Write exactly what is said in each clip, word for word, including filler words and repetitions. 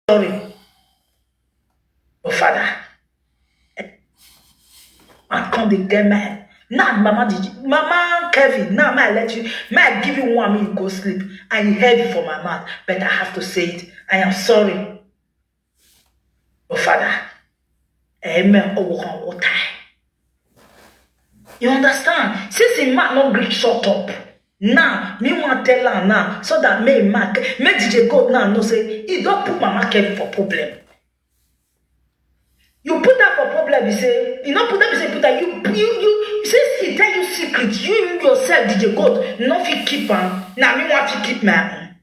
sorry. Oh, Father. I come dey tell my, now, Mama, did you, Mama Kevin, now may I let you, may I give you one, make you go sleep, and you heard it from my mouth, but I have to say it. I am sorry. Oh, Father. Amen. Oh, what time? You understand? Since the man no gree shut up, now me wan tell am now, so that may Mark, may D J Gold now know say he don put Mama Kevin for problem. You put that for problem, you say, you no put that, you say put that, you, you, you, since he tell you secret, you yourself, D J Gold, no fit keep am. Now me wan fit keep my own.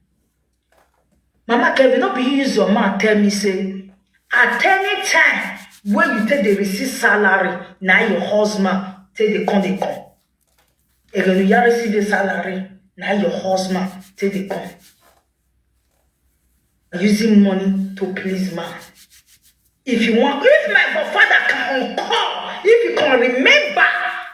Mama Kevin, no be you use your mouth tell me say, at any time when you take dey receive salary, na your husband take dey come dey come. If you receive a salary, na your husband take dey come. Using money to please man. If you want, if my godfather can call, if you can remember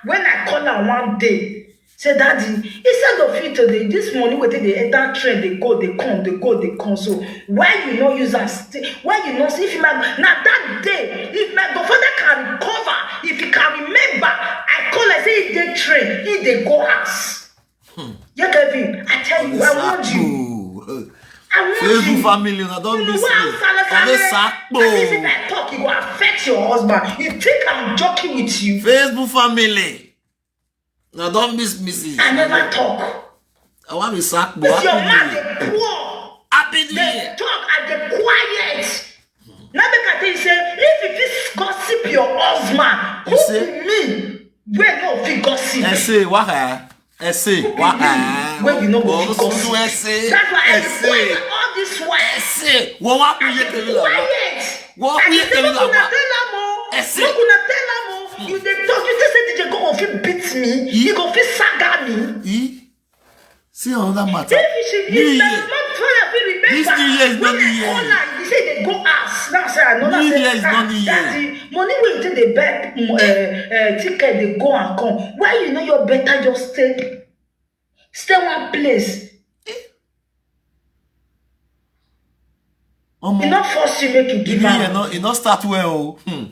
when I call am one day, say, "Daddy, instead of you today, this money wey take dey enter train, dey go, dey come, dey go, dey come. So why you no use am stay? Why you no see if my, na that day, if my godfather can recover, if he can remember, I call, I say he dey train, he dey go house." Yeah, Kevin, I tell you, I warned you. I warned you. Family, una don miss me. At least if I talk, it go affect your husband. You think I'm joking with you? Facebook family, una don miss me. I never talk. I want to sack, but if your mouth dey poor, happy new year. Talk and dey quiet. Now make I tell you say, if you fit gossip your husband, who be me wey no fit gossip? Ẹ ṣe wá ẹ ẹ ṣe wá ẹ. Wey you no go fit gossip. That's why I dey quiet all this while. Ẹ ṣe wọ́n wá kú yé kiri la wá. Wọ́n kú yé kiri la wá. Ẹ ṣe. Make una tell am o. You dey talk, you think say D J Gold go fit beat me? He go fit saga me? See another matter. New year. This new year is not new year. He say they go ask. Now say another. New year is not new year. Daddy, money wey you take dey buy uh, uh, ticket, dey go and come. Why you know your better just stay, stay one place? E no force you make you give am. E no start well o. Hmm.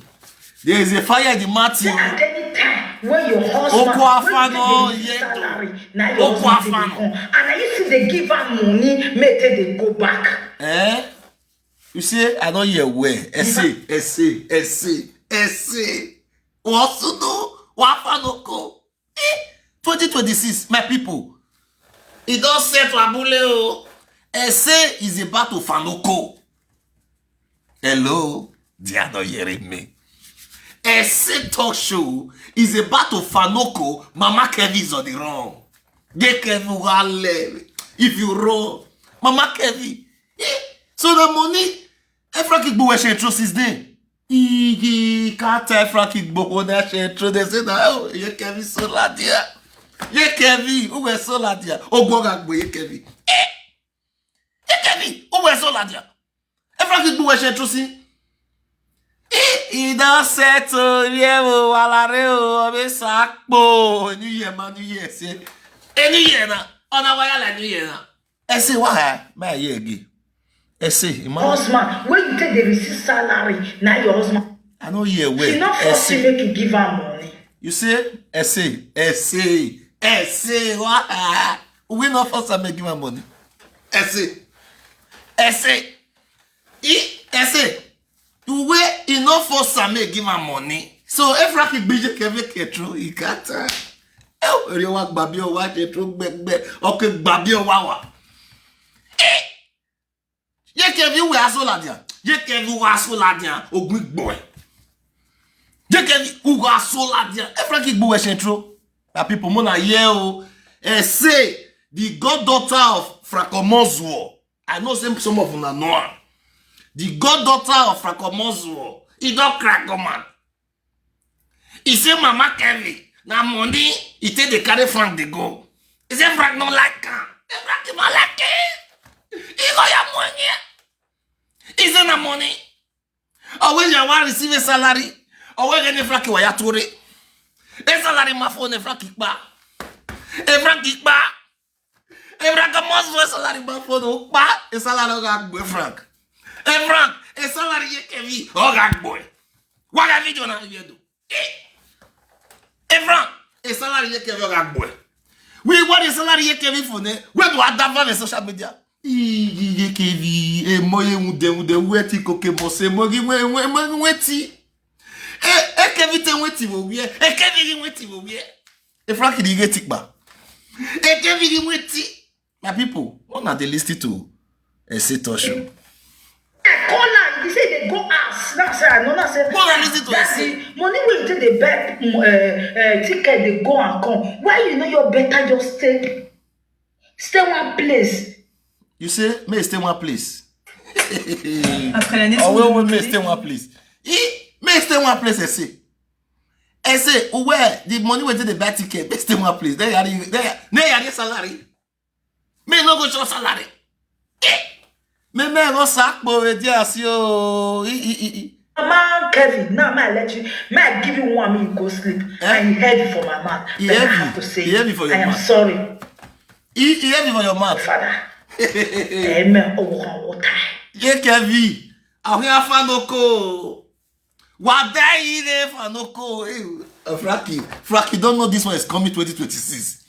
There is a fire in the mountain. Say at any time when your husband, Oko afano, when you dey receive salary, na your husband take dey come. And na you still dey give am money, make take dey go back. Eh? You say I no hear well. Ese, ese, ese, ese. Wasudu, wafanoko. Eh, twenty twenty-six, my people, e don set to abule o. Ese is about to fanoko. Hello, they are not hearing me. Ese talk show is about to fanoko. Mama Kevin is on the run. They Kevin wale. If you run, Mama Kevin. Eh, so the money, Efraki Gbuwe Shentro since then. Igi kata Frank Igbo na she true dey say na oh ye kevi so ladia. Ye kevi uwe so ladia. Ogbo ga gbo ye kevi. Eh. Ye kevi uwe so ladia. E Frank Igbo we she true si. E e don settle ye o walare o obe sakpo. New year ma new year say. E new year na. Ona waya la new year na. Ese why? My hear again. Ese, imagine. Husband, when you take the receive salary, now your husband. I know hear well. He not force you make you give her money. You say, Ese, Ese, Ese, why? We not force her make give her money. Ese, Ese, e, Ese. Uwe e no force am make give am money. So Efraki gbije ke make e true e got time. Eh, ori wa gba bi o wa ke true gbegbe. O ke gba bi o wa wa. Eh. Ye ke vi we aso ladia. Ye ke vi wa aso ladia. Ogun igbo e. Ye ke vi u wa aso ladia. Efraki gbo we central. Na people mo na ye o. Eh, say the goddaughter of Francomozuo. I know say some of una know am. The goddaughter of Francomozuo, e don crack come out. E say Mama Kevin, na money e take dey carry Frank dey go. E say Frank no like am. E Frank no like am. E go ya money. E say na money. Always you wan receive a salary. Always any Frank wa ya tore. E salary ma phone e Frank pa. E Frank pa. E Frank must for salary ma phone o pa. E salary ga gbe Frank. E Frank, Oga boy. What have you done? You do? Efra, a salary ye Kevin Oga boy. We want a salary ye Kevin for ne. Where do I have a social media? Ye Kevin, a moye unde unde weti koke mose mogi we we we weti. E Kevin te weti wo we. E Kevin weti wo we. Efra kidi get tikba. E Kevin weti. My people, una dey listen to Ese Talk Show. I call am, he say dey go house. Now say I know, now say, Go and listen to that Ese. The money wey you take dey buy, mm, eh, eh, ticket dey go and come. Why you know your better just stay, stay one place? You say, may stay one place. Après la naissance Owe, de owe, may Moses. Stay one place. He, may stay one place, Ese. Ese, where the money wey take dey buy ticket, may stay one place. Then yari, then yari salary. Me no go show salary. Eh? Me me go sack boy with you as you. Mama Kevin, now may I let you, may I give you one, me you go sleep. Eh? And you heard it from my mouth. He But I heavy. Have to say, He heavy for your I am mouth. Sorry. He, he heavy for your mouth. Father. Amen. Oh, water. Ye Kevin. Ahuya fanoko. Wadaire fanoko. Eh, Frankie, Frankie, don't know this one is coming twenty twenty-six.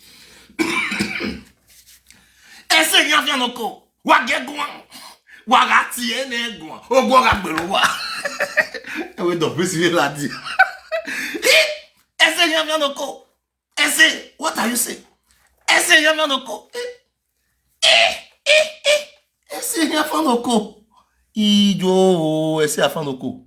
Ese ya fanoko. Wage guan. Wagati ene guan. Ogo ga gbero wa. Ewe do bisi la di. Eh, Ese ya fanoko. Ese, what are you saying? Ese ya fanoko. Eh, eh, eh, eh. Ese ya fanoko. Ijo, Ese ya fanoko.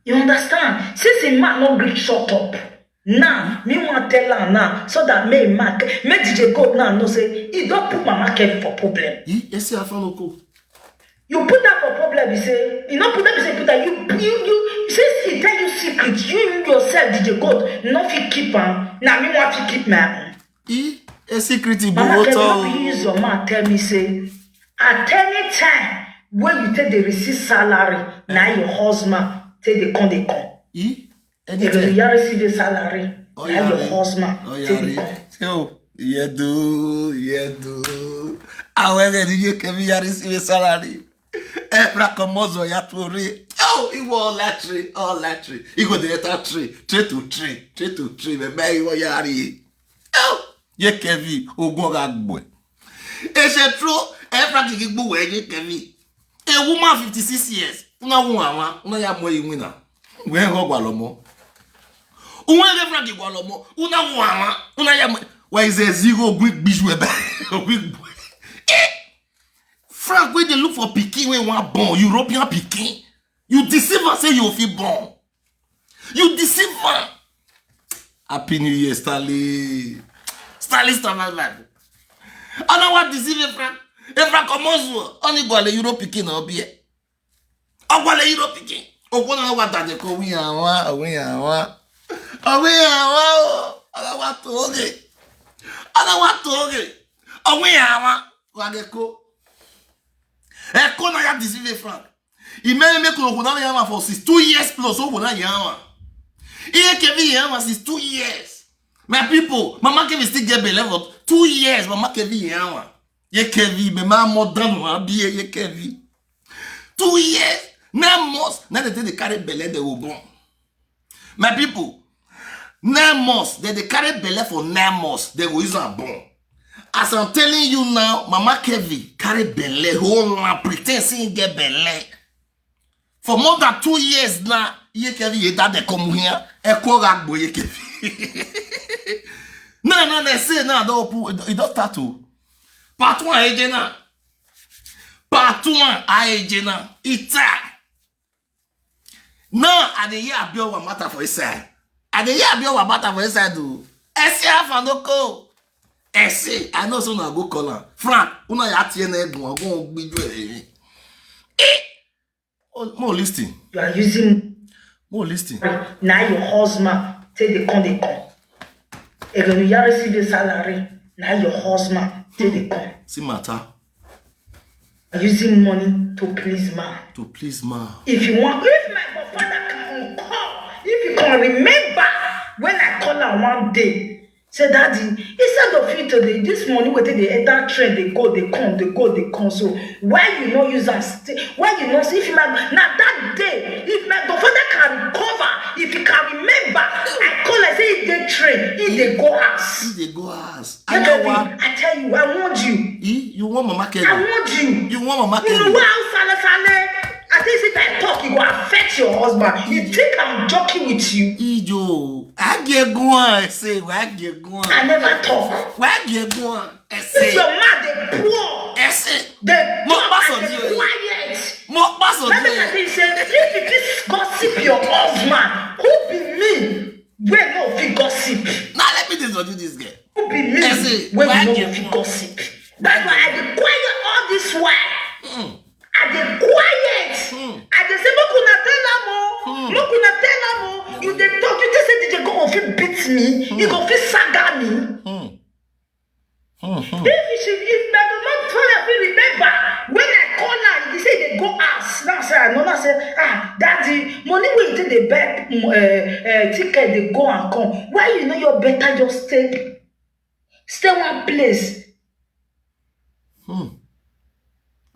You understand? Since the man no gree shut up, now me wan tell am now so that may mark, may D J Gold now know say he don put Mama Kevin for problem. He, Ese ya fanoko. You put that for problem, you say, you no put that, you say, put that, you, you, you, since he tell you secret, you yourself, D J Gold, no fit keep am. Now me want to keep my own. E, a secret Mama Kevin, no be use your mouth tell me say, at any time when you take the receive salary, now your husband take the come, they come. E, anything. If you receive the salary, now your husband take the come. Oh, yedu, yedu. Awere ni ye Kevin ya receive salary. Ebra komozo ya tori. Oh, he was all that tree, all that tree. He go the letter tree, tree to tree, tree to tree. Me me he was yari. Oh, ye Kevin, ogo ga gbo. Ese true, Ebra kiki gbo we ye Kevin. A woman fifty-six years. Una won awa, una ya mo iwina. We ho gwa lomo. Uwe Ebra ki gwa lomo. Una won awa, una ya mo. Why is a zero quick biju ebe? Quick boy. Eh? Frank, when they look for pikin, when one born, European pikin. You deceive and say you fit born. You deceive am. Happy New Year, Stanley. Stanley, Stanley, man. I don't want to deceive you, Frank. If Frank comes, only go to Europe pikin or beer. I go to Europe pikin. Oh, one hour that they call we are one, we are one. Oh, we are one. Oh, I don't want to okay. I don't want to okay. Oh, we are one. Go and get go. Eko na ya deceive Frank. He may make Okuna Yama for since two years plus. Okuna Yama. He Kevin Yama since two years. My people, Mama Kevin still get belle for two years. Mama Kevin Yama. Ye Kevin, me ma more than one be ye Kevin. Two years, nine months. Now they take the carry belle, they will born. My people, nine months, they, they carry belle for nine months, they go use am born. As I'm telling you now, Mama Kevin carry belle, hold on, pretend say he get belle. For more than two years now, ye Kevin, ye dad, they come here, e ko ga gbo ye Kevin. No, no, they say now, don't open, it don't start to. Part one, age now. Part one, age now. It's time. Now, I dey hear Abiowa matter for inside. I dey hear Abiowa matter for inside, though. Ese Afanoko. Ese, I know so na go call am. Frank, una ya tie na egun, ogun gbiju e. Eh! Oh, mo listen. You are using Mo listen. Now your husband take the come, they come. If you receive the salary, now your husband take the come. See matter. Using money to please man. To please man. If you want, if my godfather can call, if you can remember when I call am one day, say, "Daddy, instead of you today, this money wey take dey enter train, dey go, dey come, dey go, dey come. So why you no use am stay? Why you no see if my, na that day If my godfather can recover, if he can remember, I call, I say he dey train, he dey go house. He dey go house. Anawa. I tell you, I warned you. Eh, you want Mama Kevin? I warned you. You want Mama Kevin? You know how sale sale. I think if I talk, it will affect your husband. You think I'm joking with you? Ijo, I get go on. I say, I get go on. I never talk. I get go on. I say. If your mouth dey poor, I say. Dey talk and dey quiet. Mo pass on you. Mo pass on you. Let me tell you, say, if this gossip your husband, who be me? Wey no fit gossip. Now let me diss you this girl. Who be me? Wey no go fit gossip? That's why I dey quiet all this while. I dey quiet. I dey say, "Make una tell am o. Make una tell am o." You dey talk, you think say D J Go fit beat me? He go fit saga me? If she, if my mama father fit remember when I call her, he say dey go house. Now say I know, now say, "Ah, daddy, money wey you take dey buy, mm, eh, eh, ticket dey go and come. Why you no your better just stay, stay one place?" Hmm.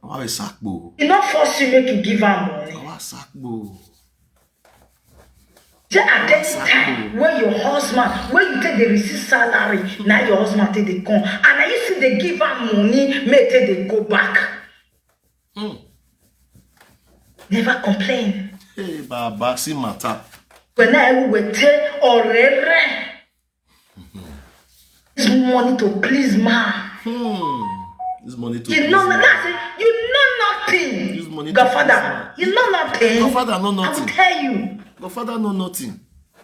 Why we sakbo? He no force you make you give am money. Why sakbo? Say at any time wey your husband, wey you take dey receive salary, na your husband take dey come, and na you still dey give am money, make take dey go back. Hmm. Never complain. Hey, Baba, see matter. When I will tell already. This money to please man. Hmm. This money to please man. You know nothing. You know nothing. This money to please man. Godfather, you know nothing. Godfather know nothing. I will tell you. Godfather know nothing.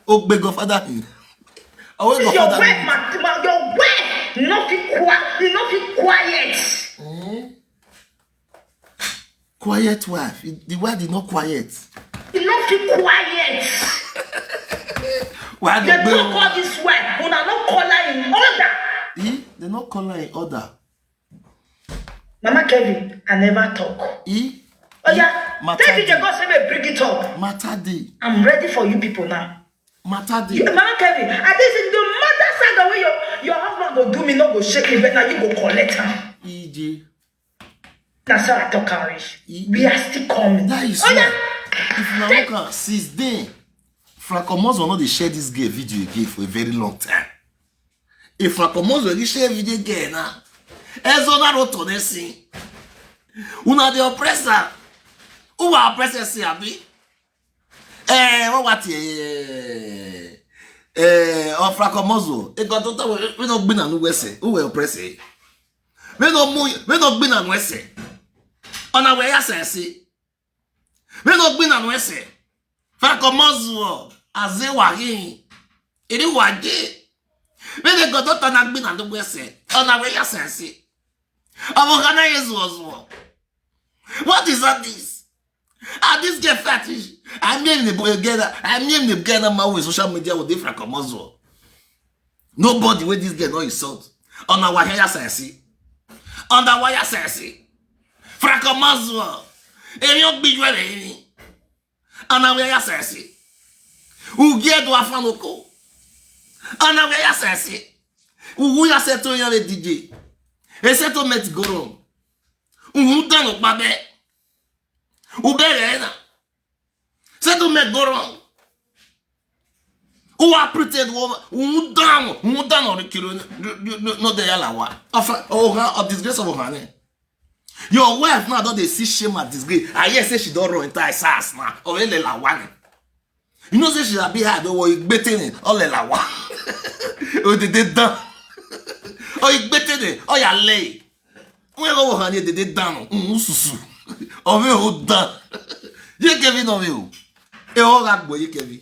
Ogbe Godfather. Your wife, your wife, no fit quiet. Eh? Quiet wife. The wife did not quiet. He no fit quiet. Why they don't call this wife? Una no call her in order. Eh? They no call her in order. Mama Kevin, I never talk. Eh? Oh yeah. Tell D J Go say me bring it up. Matter day. I'm ready for you people now. Matter day. Mama Kevin, I think say no matter saga wey your, your husband go do me, no go shake me, but now you go collect am. E J. That's how I talk am reach. We are still coming. That is why. If una look am, since then, Frank Omozo no dey share this girl video again for a very long time. If Frank Omozo dey share video girl now, Ezona Roto dey sing. Una dey oppress am. Who wan oppress am, see, abi? Eh, what, what, eh, eh, of Frank Omozo. E got to tell we no gbin anu wese. Who will oppress it? We no mu, we no gbin anu wese. Ona we ya sense. We no gbin anu wese. Frank Omozo, aze wahi. Iri waje. We dey go to tana gbin anu wese. Ona we ya sense. Avo kana yezu ozo. What is all this? And this girl fetish. I mean the boy girl. I mean the girl that man with social media with different commercial. Nobody with this girl no insult. On our wire sense. On the wire sense. Frank Omozo. If you be well, on our wire sense. Who get to a fanoko? On our wire sense. Who ya set to your D J? A settlement go wrong. Who done up my bed? Who better? Settlement go wrong. Who are pretend woman? Who down? Who down on the kilo? No, no, no, no, they are like what? Of, oh, her, of disgrace of her name. Your wife now don dey see shame and disgrace. I hear say she don run enter his house now. Of ele la one. You know say she abi had o igbete ni, ole la wa. O de de dan. O igbete ni, o ya le. Wọ́n yẹ kó wọ̀ hàn ní èdèdè dànù, ń susu. Ọ̀rẹ́ ò dán. Yé kẹ́fí náà mi o. Ẹ ọ́ ra gbọ̀ yé kẹ́fí.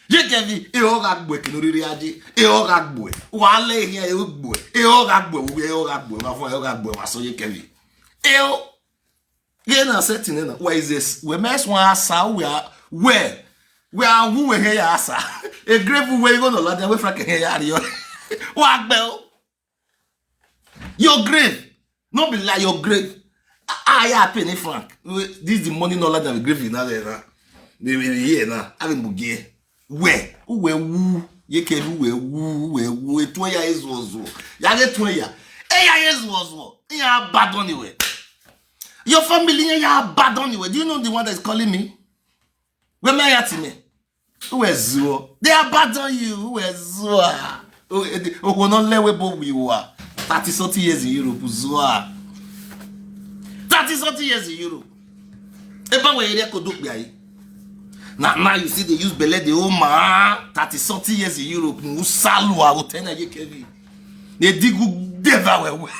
Yé kẹ́fí, ẹ ọ́ ra gbọ̀ kí lórí rí ajé. Ẹ ọ́ ra gbọ̀ ẹ̀. Wà á lé ìyẹn ẹ ó gbọ̀ ẹ̀. Ẹ ọ́ ra gbọ̀ ẹ̀, ẹ ọ́ ra gbọ̀ ẹ̀, wà fún ẹ ọ́ ra gbọ̀ ẹ̀, wà sọ yé kẹ́fí. Ẹ ó. Yé na setting na. Where is this? We mess one asa, we are where? We are who we here asa. A grave we go no lad we frank here are you. Wa gbe o. Your grave. No be lie, your grave. I, I pay ni frank. This is the money no lad we grave in there na. They will here na. Have him bugie. Where? Who we who? Ye ke who we who? Who we who? Etwe ya ezu ozu. Ya ge twe ya. E ya ezu ozu. Ya abandon we. Your family ya abandon we. Do you know the one that is calling me? Where my at me? Who is Zuo? They abandon you. Who is Zuo? Oh, eh, the- oh, no, let we bo we were. Thirty something years in Europe, Zuo. Thirty something years in Europe. Eba we area kodo gbe ayi. Now, now you see they use belle the whole man. Thirty something years in Europe. No salu a hotel na ye kevi. They dig you devil well.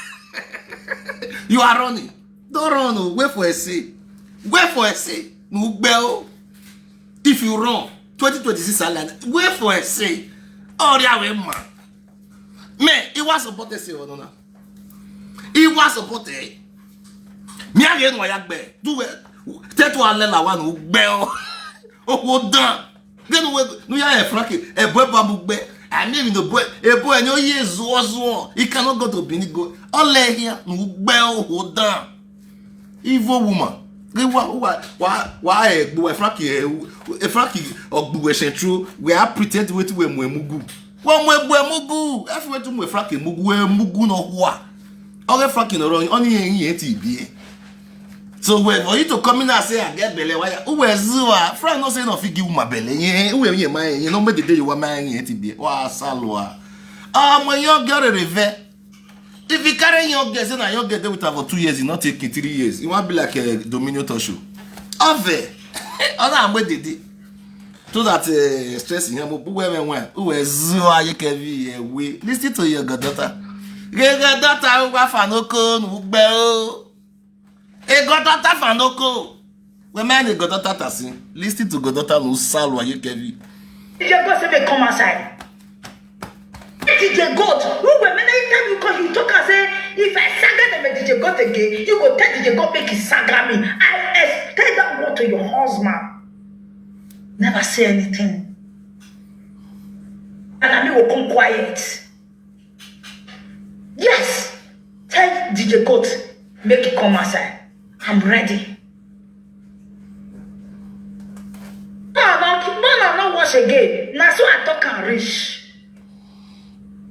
You are running. Don't run. Oh. Wait for a say. Wait for a say. No bell. If you run, twenty twenty-six island. Wait for a say. Oh, they are man. Man, it was supported say or no now. It was supported. Me again wa ya gbe. Do well. Tetu alela wa no gbe o. Oh, well done. Then we no ya e frank e boy bambu gbe. I mean the boy, a boy no ye zuo zuo. He cannot go to Benin go. All here no gbe o, well done. Evil woman. Wa wa wa wa e gbo e frank e frank ogbu e sentru. We are pretend wetin we mu emugu. Wa mu egbu emugu. Everywhere to mu frank emugu, emugu no hua. Oge frank no ro, oni yen yen ti bi e. So we for you to come in and say I get belle, why? Who is Zuo? Frank no say no fit give woman belle. Yen, who yen ma yen, no make the day you want my yen ti bi e. Wa salwa. Ah, my young girl reve. If you carry young girl, say na young girl dey with her for two years, you not take it three years. You want be like a Dominion Tosho. Ove. Ona amwe dede. So that uh, stress in him, but when when who is Zuo ye kevi we. Listen to your goddaughter. Your goddaughter who wa fanoko no gbe o. E goddaughter fanoko. When man e goddaughter tasin. Listen to goddaughter no salu ye kevi. You go say they come outside. D J Goat, who were many time you call you talk and say, if I saga them a D J Goat again, you go tell D J Goat make it saga me. I expect that word to your husband. Never say anything. And I will come quiet. Yes, tell D J Goat make it come outside. I'm ready. No, no, no, no, no, watch again. Now so I talk and reach.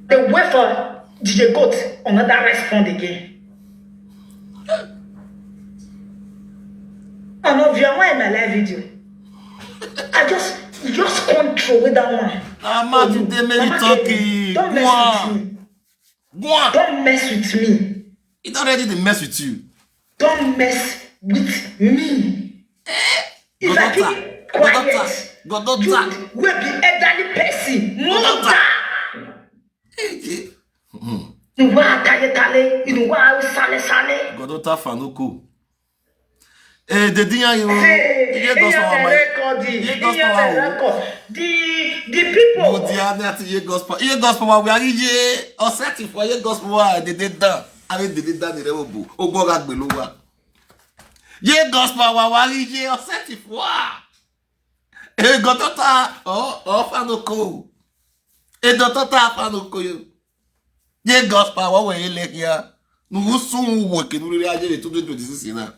They wait for D J Goat another respond again. I know if you are in my live video. I just just control with that one. Amadu dey make you talk. Don't mess with me. Go on. Don't mess with me. It already dey mess with you. Don't mess with me. If I keep quiet, you will be elderly person. Mother. Ìwà tayetale, ìwà sálesálé. Godota Fanoko. Eh, the thing you, you get gospel. Record, the the people. Mo di ana ti ye gospel. Ye gospel wa we are ye. O set for ye gospel wa de de dan. Are de de dan ni rewo bu. O go ga gbe lo wa. Ye gospel wa wa ye o set for. E godota o o Fanoko. E godota Fanoko yo. Ye gospel wa we ile here. Nu usun wo ke nu re aje twenty twenty-six na.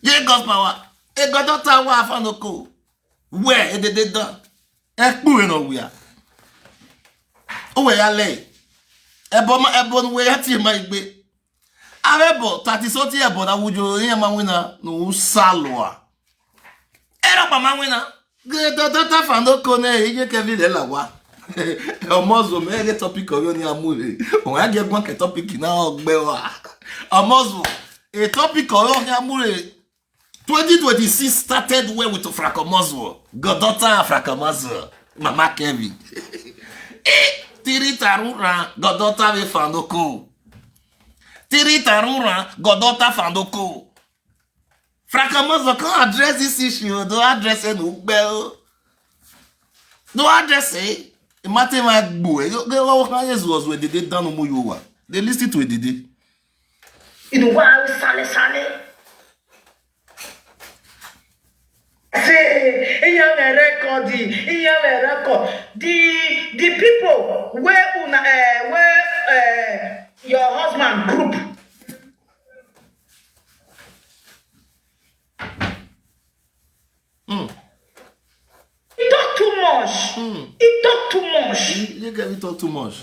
Ye gospel wa. E godota wa Fanoko. We e de de dan. E pu e no we a. O we ya le. E bo ma e bo nu we ya ti ma igbe. Are bo thirty something e bo na wujo yin ma wina nu salwa. Era pa ma wina. Ge do do ta fa no ko ne ye ke vi le la wa. Omozo me ge topic o yo ni amure. O ya ge gbon ke topic na ogbe wa. Omozo e topic o yo ni amure. Twenty twenty-six started well with Franco Muswell, goddaughter of Franco Muswell, Mama Kevin. Eh, Tiri Tarura, goddaughter of Fanoko. Tiri Tarura, goddaughter Fanoko. Franco Muswell can't address this issue. Don't address it, no bell. Don't address it. Imate ma gbo e. Yo ge wa wo kan Yesu ozo e dede danu mo yo wa. They listen to it dede. Inú wa ń sálẹ̀ sálẹ̀. Say, iyan me record, iyan me record. The the people where una uh, where uh, your husband group. Mm. He talk too much. Mm. He talk too much. Ye Kevin talk too much.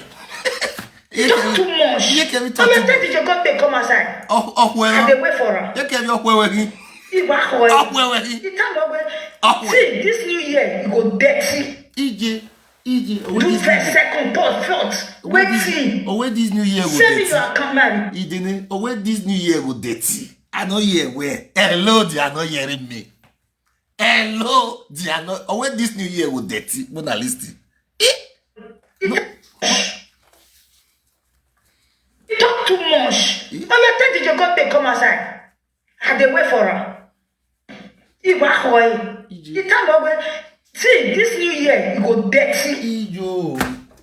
He talk too much. Ye Kevin talk too much. Tell the joke they come outside. Oh, oh, well. And they wait for her. Ye Kevin, oh, well, well. Iwa hoi. Ọkwa enweghị. Itamogwe. Ọkwa. See, this new year, you go dirty. Ije, ije. Owe Do this first, new, second, third, fourth. owe this, Wetin? owe this new year go Send me your dirty. Account, man. Idene, owe this new year go dirty. I no hear well. Hello, they are not hearing me. Hello, they are not. Owe this new year go dirty. Mona listen. Eh? You talk, you talk too much. Oya, tell D J Godwin come outside. I dey wait for am. Iwa hoi. Ije. Itamogwe. See, this new year, you go dirty. Ijo,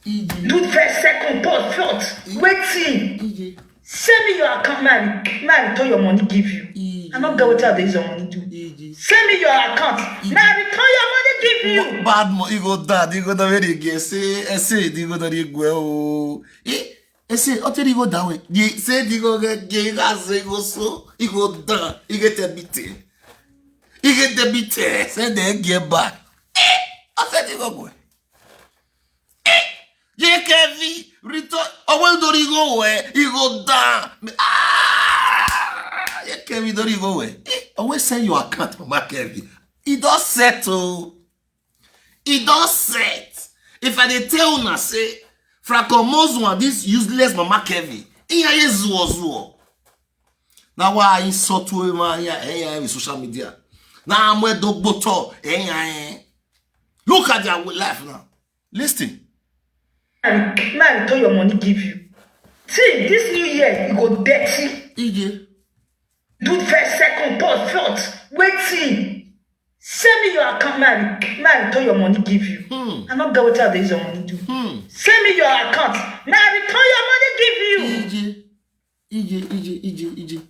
ije. Do first, second, third, fourth. Wetin? Ije, Send me your account, man. Man, return your money, give you. ije. I no get wetin I dey use your money do. Ije. Send me your account. Man, return your money, give you. Bad mo, you go down, you go down very again. Say, I say, you go down, you go. Eh, I say, I tell you go down. You say, you go get, you go say, you go so, you go down, you get a beating. You get the beating. Say, they get back. Eh, I said, you go go. Eh, you can be return. I will do you go where you go down. Ah, you can be do you go where. Eh, always send your account, Mama Kevin. It does settle. It does set. If I dey tell una say, Franco Mozua, this useless Mama Kevin, he is zuo zuo. Now why I insult you, man? Yeah, yeah, yeah, with social media. Now I'm where dogboto. Eh, yeah, eh. Look at their life now. Listen. Man, man, return your money, give you. See, this new year, you go dirty. Ije. Do first, second, third, fourth. Wetin? Send me your account, man. Man, return your money, give you. Hmm. I no get wetin I dey use your money do. Hmm. Send me your account. Man, return your money, give you. Ije. Ije, ije, ije, ije.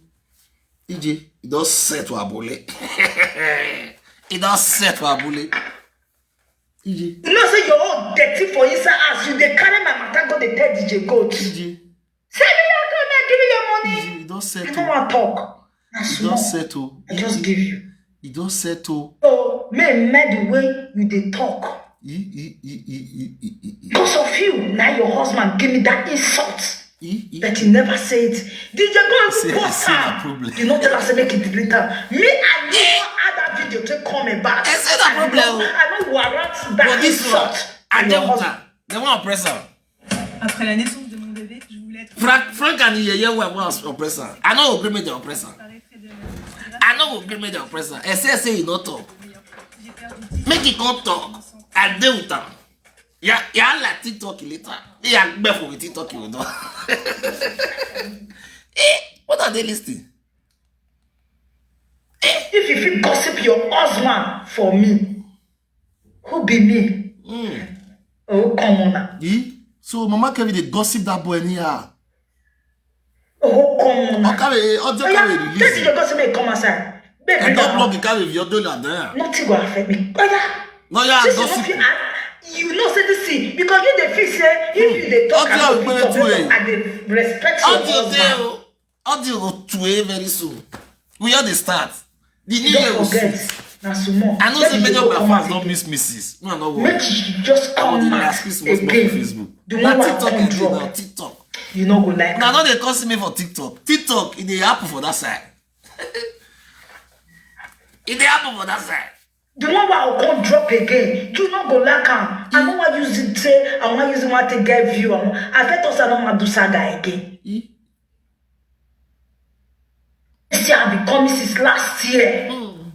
Ije. It does set to Abule. It does set to Abule. Ije. You know say your own dirty for inside house. You dey carry my matter go dey tell D J Goat. Ije. Send me your account, man, give me your money. Ije. It does I set no to. wan talk. Na It small. does set to. I just give you. It does set to. So, may mad the way you dey talk. I, I, I, I, I, I, I, I. Because of you, now your husband give me that insult. I, I. But he never say it. D J Goat Say, even post say na am. problem. You no tell am say make he delete am. Me, I never add that video to come back. I say na problem. I no warrant But that this one, insult. I To dey your with husband. her. They wan oppress am. Après la naissance de mon bébé, je voulais être Frank, Frank and Yeye were once oppress am. I no agree make dem oppress am. Séparée près de I no agree make dem oppress am. I say say he no talk. J'ai perdu dix Make he come talk. I dey with am. Yeah, yeah, like TikTok later. Yeah, gbẹ for with TikTok you don. Eh, what are they listening? If you fit gossip your husband for me, who be me? Mm. Oh, come on now. Eh? So Mama Kevin dey gossip that boy anyhow. Oh, come on now. Ọkàwé ọjọ́ kàwé Oya, tell release. D J Goat say make he come outside. Babe, Ẹ bring don am. Block kàwé fi ọdún ìlànà. Nothing go affect me. Oya, No, yeah, since you no gossip. fit act, you know say this thing because you dey feel say if you dey talk Audio and gbé people too, eh. talk, I dey respect your Audio dey husband. o. Audio go too eh very soon. We all dey start. The new You year don go forget. sweet. Na small. I know Make say you many go of my come fans out don again. Miss me since. Me I no worry. Make you just I come will out last Christmas again. for Facebook. The Na one wey TikTok come again drop, na TikTok. you no go like Na am. no dey come see me for TikTok. TikTok e dey happen for that side. E dey happen for that side. The one wey go come drop again, you no go like am. I no wan use it say I wan use it wan take get view. I wan, I fit talk say I no wan do saga again. E This year I be coming since last year.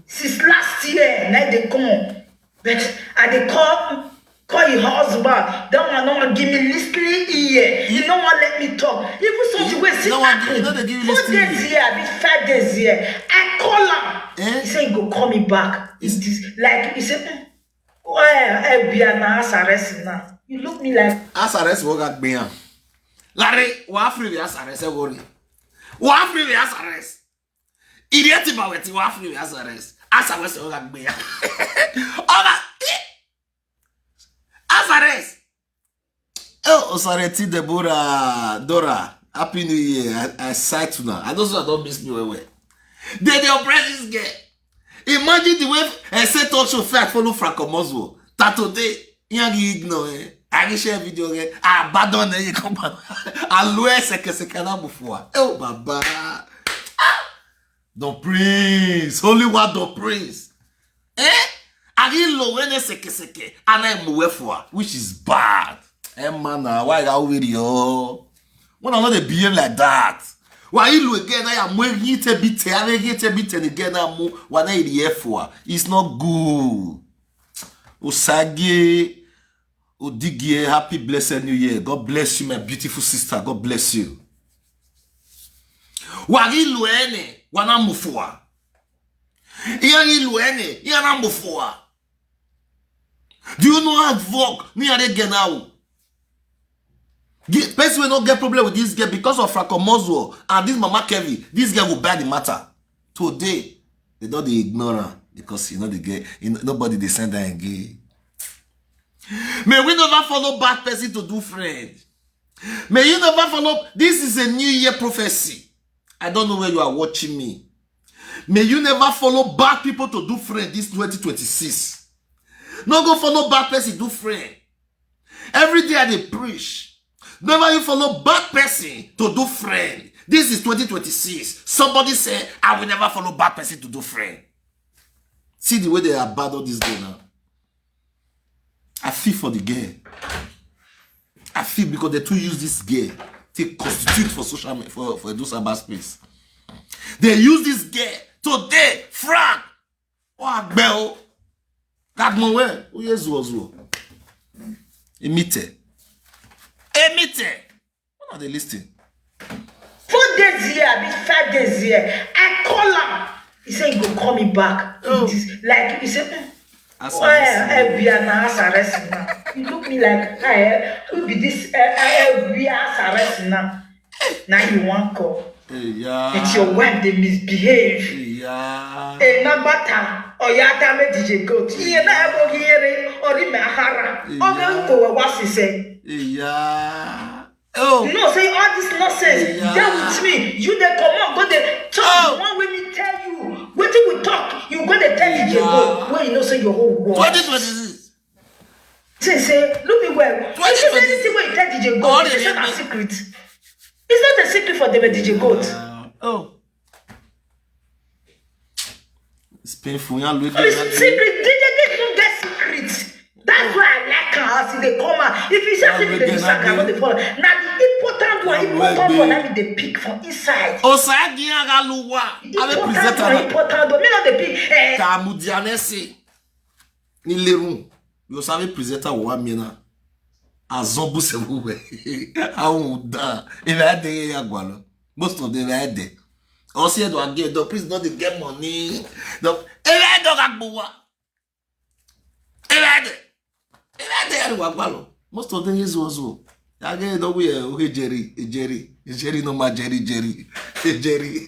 Since last year, na I dey come. But I dey call, call your husband. That one no wan give me listening ear. He no wan let me talk. Even something wey He still no wan give, he happen. no dey give you Four listening days ear. Here, I be five days here. I call am. Eh? He say he go call me back. It's this, like he say, mm, well, eh, we are now house arrest now. You look me like House arrest wọ́n ká gbé yàn. Láre, wàá free with house arrest, ẹ wọ́n rí. Wàá free with house arrest. Ìdí ẹ̀ ti bàwẹ̀ tí wàá free with house arrest. House arrest wọ́n ká gbé yàn. Ọba, house arrest. Oh, Osareti Deborah, Dora, Happy New Year. I, I sight una. I know say I don miss me well well. They dey oppress this girl. Imagine the way I say talk show fair follow Franco Mozwo. That today, Yangi ignore eh. I can share video eh. I abandon eh. You come back. I lower second second before. Oh, Baba. Don Prince, holy one Don Prince. Eh? Ari lo wene seke seke, ana emuwe for, which is bad. Eh, man, na why I will yo? When I know they behave like that. Why you look again? I am waiting to be ten, I am waiting to be ten again. I'm why not here for? It's not good. Osage Odigie, happy blessed new year. God bless you, my beautiful sister. God bless you. Wari lo ene, wana mufua. Iya ni lo ene, iya na mufua. Do you know how work ni are get now? Person will not get problem with this girl because of Franco Moswell and this Mama Kevin. This girl will buy the matter. Today, they don't dey ignore her because you know the girl, you know, nobody they send her again. May we never follow bad person to do friend. May you never follow. This is a new year prophecy. I don't know where you are watching me. May you never follow bad people to do friend this twenty twenty-six. No go follow bad person do friend. Every day I dey preach. Never you follow bad person to do friend. This is twenty twenty-six. Somebody say, I will never follow bad person to do friend. See the way they abandon this girl now. I feel for the girl. I feel because they too use this girl to constitute for social media, for, for those cyber space. They use this girl today, Frank. Oh, Agbel. Gagmo where? Who is was who? Emite. Emite. What are they listening? Four days here, I be five days here. I call him. He said he go call me back. Oh. This, like he said, mm, why I be an house arrest now? You look me like I will be this I be house arrest now. Now you want call. Hey, yeah. It's your wife they misbehave. Hey, yeah. Hey, na bata or ya dame D J goat. Iye na ebo giyere or ime ahara. Oge uko wa wasise. Hey, yeah. Oh. You know, say all this nonsense. Yeah. There with me. You they come on, go they talk. Oh. The one when me tell you, what you will talk, you go they tell me, yeah, go. When you know, say your whole world. Twenty twenty-six. Say, say, look me well. If you say anything when you tell D J Goat, it's not a secret. It's not a secret for them, D J Goat. Uh, oh. It's painful. You look at it. Secret. D J Goat don't get secret. That's why I like her as they come out. If you say secret, they sack her, they follow. Now the important one, important one, I mean they pick from inside. Osagi Agaluwa. Important one, important one. Me not the pick. Eh. Kamudianesi. Nilerun. You sabi presenter wa mi na. Azon bu se bu we. Awon da. If I dey ya gwalo. Most of them are there. Osi edo again, though, please don't dey get money. No. If I don't get buwa. If I dey. If I dey ya gwalo. Most of them is was wo. Again, don't we, okay, Jerry, Jerry, Jerry, no ma Jerry, Jerry, Jerry.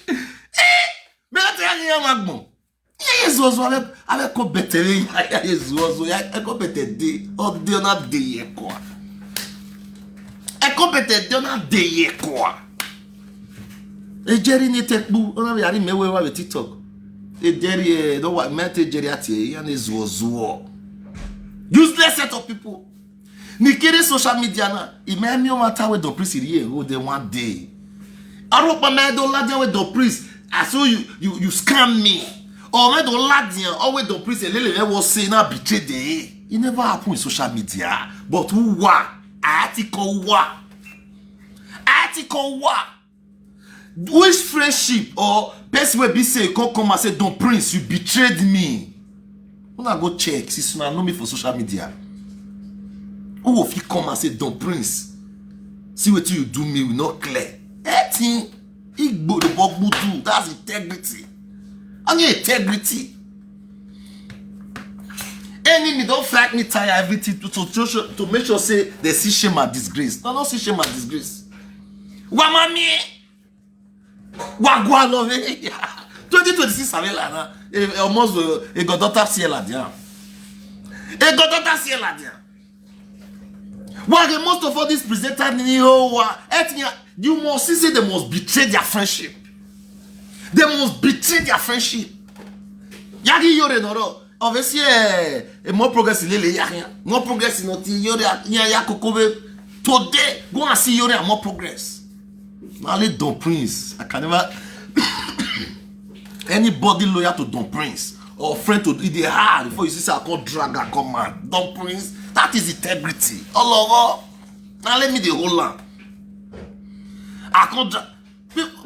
Eh, me not tell you, Magbo. Yesu ozu abe abe ko betere ya Yesu ozu ya eko bete de o de na de ye ko. Eko bete de na de ye ko. Ejeri ni tekpu ona bi ari mewe wa be TikTok. Ejeri e do wa mete ejeri ati e ya na Yesu ozu. Useless set of people. Nikiri social media na ime mi o matter we Don Prince here go dey one day. Aropa me do ladian we Don Prince. I saw you you you scam me. Or me do ladian or we Don Prince lele me was say na betray dey. It never happen in social media. But who wa? Article wa? Article wa? Which friendship or person wey be say come come and say Don Prince you betrayed me? Una go check since una know me for social media. Who go fit come and say Don Prince? See wetin you do me we no clear. Etin igbo the bogbu do that's integrity. Only integrity. Enemy don fight me tire everything to to to to make sure say they see shame and disgrace. No no see shame and disgrace. Wamami. Wagwa love. Twenty twenty six avela na. E almost e goddaughter siela dia. E goddaughter siela dia. Why the most of all these presenters ni o wa etin you must see say they must betray their friendship. They must betray their friendship. Yagi yore noro. Obviously, eh, eh, more progress lele ya ya. More progress no ti yore ya ya kokobe. Today, go and see yore more progress. Mali Don Prince, I can never. Anybody loyal to Don Prince or friend to, e dey hard before you see say I come drag am come out. Don Prince, that is integrity. Olowo, now let me dey hold am. I come drag,